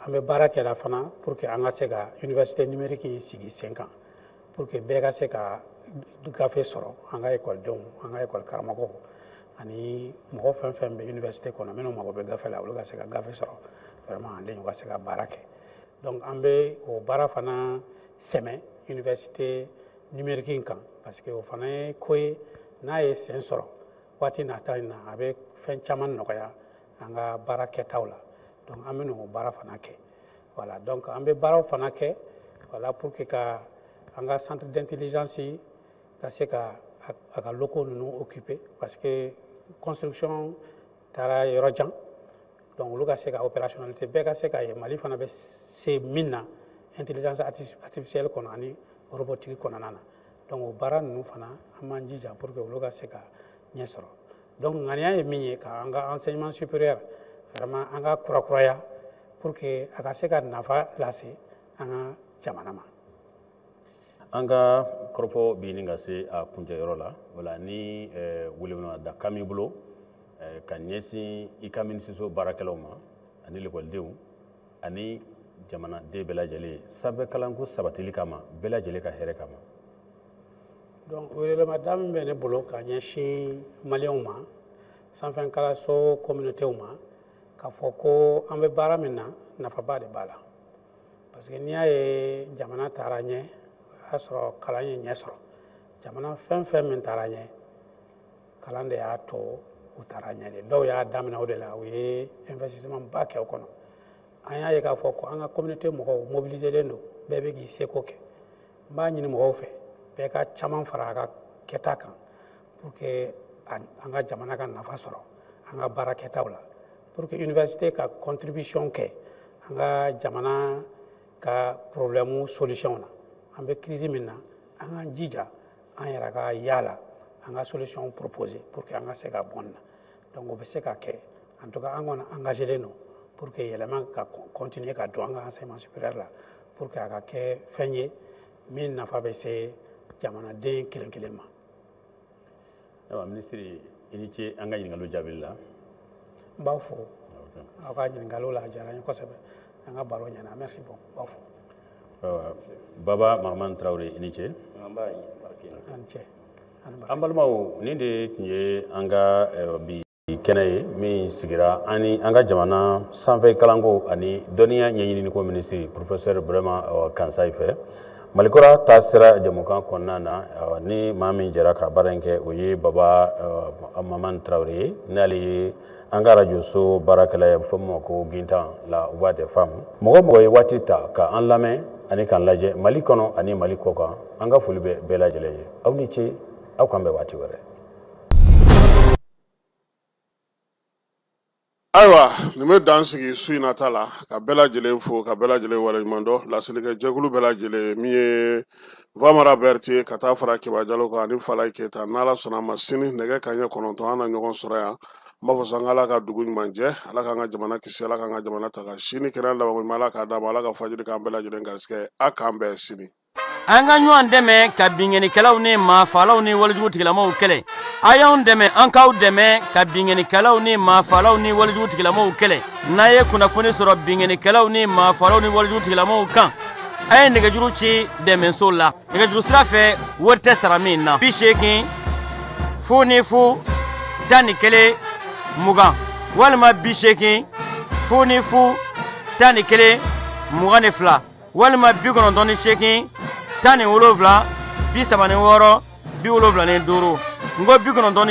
An bɛ baara kɛ la fana pour que an ka se ka université numérique in sigi sen kan, pour que bɛɛ ka se ka gafe sɔrɔ, an ka ekɔlidenw, an ka ekɔli karamɔgɔw ani mɔgɔ fɛn fɛn bɛ université kɔnɔ minnu mago bɛ gafe la, olu ka se ka gafe sɔrɔ vraiment en ligne, u ka se ka baara kɛ. Donc an bɛ o baara fana sɛmɛ université numérique in kan, parce que o fana ye ko ye n'a ye sen sɔrɔ waati nata in na, a bɛ fɛn caman nɔgɔya an ka baara kɛtaw la. Donc an bɛ n'o baara fana kɛ. Voilà, donc an bɛ baaraw fana kɛ, voilà, pour que ka an ka centre d'intelligence ka se ka a ka locaux ninnu occuper, parce que construction taara yɔrɔ jan. Donc olu ka se ka opérationnalité, bɛɛ ka se k'a ye Mali fana bɛ se min na intelligence artificielle kɔnɔ ani robotique kɔnɔna na. Donc o baara ninnu fana, an b'an jija pour que olu ka se ka ɲɛ sɔrɔ. Donc ŋaniya ye min ye, ka an ka enseignement supérieur vraiment an ka kurakuraya pour que a ka se ka nafa lase an ka jamana ma. An ka kɔrɔfɔ bi ɲini ka se a kuncɛyɔrɔ la. Wala ni weleweleda kan b'i bolo ka ɲɛsin i ka minisiriso baarakɛlaw ma ani lekɔlidenw ani jamanaden bɛɛ lajɛlen sanfɛ kalanko sabatili kama, bɛɛ lajɛlen ka hɛrɛ kama. Donc welewelemada min bɛ ne bolo ka ɲɛsin maliyɛnw ma, sanfɛ kalanso communautéw ma, k'a fɔ ko an bɛ baara min na, nafaba de b'a la. Parce que n'i y'a ye jamana taara ɲɛ, o y'a sɔrɔ kalan ye ɲɛ sɔrɔ. Jamana fɛn fɛn min taara ɲɛ, kalan de y'a to u taara ɲɛ de. Dɔw y'a daminɛ o de la, u ye investissement ba kɛ o kɔnɔ. An y'a ye k'a fɔ ko an ka communauté mɔgɔw mobiliselen don, bɛɛ bɛ k'i seko kɛ. N b'a ɲini mɔgɔw fɛ bɛɛ ka caman fara a ka kɛta kan pour que an ka jamana ka nafa sɔrɔ an ka baara kɛtaw la, pour que université ka contribution kɛ an ka jamana ka problème solution na. An bɛ crise min na, an k'an jija an yɛrɛ ka yaala an ka solution proposer pour que an ka se ka bɔ nin na. Donc o bɛ se ka kɛ. En tout cas, an kɔni engagé len don pour que yɛlɛma ka continuer ka don an ka enseignement supérieur la, pour que a ka kɛ fɛn ye min nafa bɛ se jamanaden kelen kelen ma. Ayiwa, minisiri, i ni ce an ka ɲininkaliw jaabili la. N b'aw fo aw ka ɲininkaliw la, a diyara n ye kosɛbɛ, an ka baro ɲɛna. Merci beaucoup, n b'aw fo. Baba Mahamani Tarawele, i ni ce. A ni ce. An balimaw, nin de tun ye an ka bi kɛnɛ ye min sigira an ni an ka jamana sanfɛ kalanko ani dɔnniya ɲɛɲininiko minisiri, professeur Burama Kansayi fɛ, Malikura taasira jamukan kɔnɔna na. Ni maa min jɛra ka baara in kɛ, o ye Baba Mamani Tarawele ye, n'ale ye an ka arajoso baarakɛla ye, a bɛ fɔ min ma ko Gintan, la voix des femmes. Mɔgɔ mɔgɔ ye waati ta ka an lamɛn ani k'an lajɛ Mali kɔnɔ ani Mali kɔ kan, an ka foli bɛ bɛɛ lajɛlen ye. Aw ni ce, aw k'an bɛn waati wɛrɛ. Ayiwa, nin bɛ dan sigi su in na ta la, ka bɛɛ lajɛlen fo, ka bɛɛ lajɛlen waleɲuman dɔn. Laselikɛ jɛkulu bɛɛ lajɛlen, min ye Vamara Berete ka taa fara Kiba Jalo kan ani Falaye Keyita, n'Ala sɔnna a ma, sini nɛgɛ kanɲɛ 9 an na ɲɔgɔn sɔrɔ yan. N b'a fɔ sa, ala ka dugu ɲuman jɛ, Ala k'an ka jamana kisi, Ala k'an ka jamana ta ka sini kɛnɛ laban ɲuman, Ala k'a d'a ma, Ala ka fajiri k'an bɛɛ lajɛlen garisɛgɛ. A k'an bɛn sini. An ka ɲɔgɔn dɛmɛ ka binkannikɛlaw ni maafaalaw ni walejugu tigilamaw kɛlɛ. A y'anw dɛmɛ, an k'aw dɛmɛ ka binkannikɛlaw ni maafaalaw ni walejugu tigilamaw kɛlɛ. N'a ye kunnafoni sɔrɔ binkannikɛlaw ni maafaalaw ni walejugu tigilamaw kan, a ye nɛgɛjuru ci dɛmɛso la. Nɛgɛjuru sira fɛ, wari tɛ sara min na. 80 00 11 20 walima 80 00 11 22 walima 98 17 36 75. N ko 90.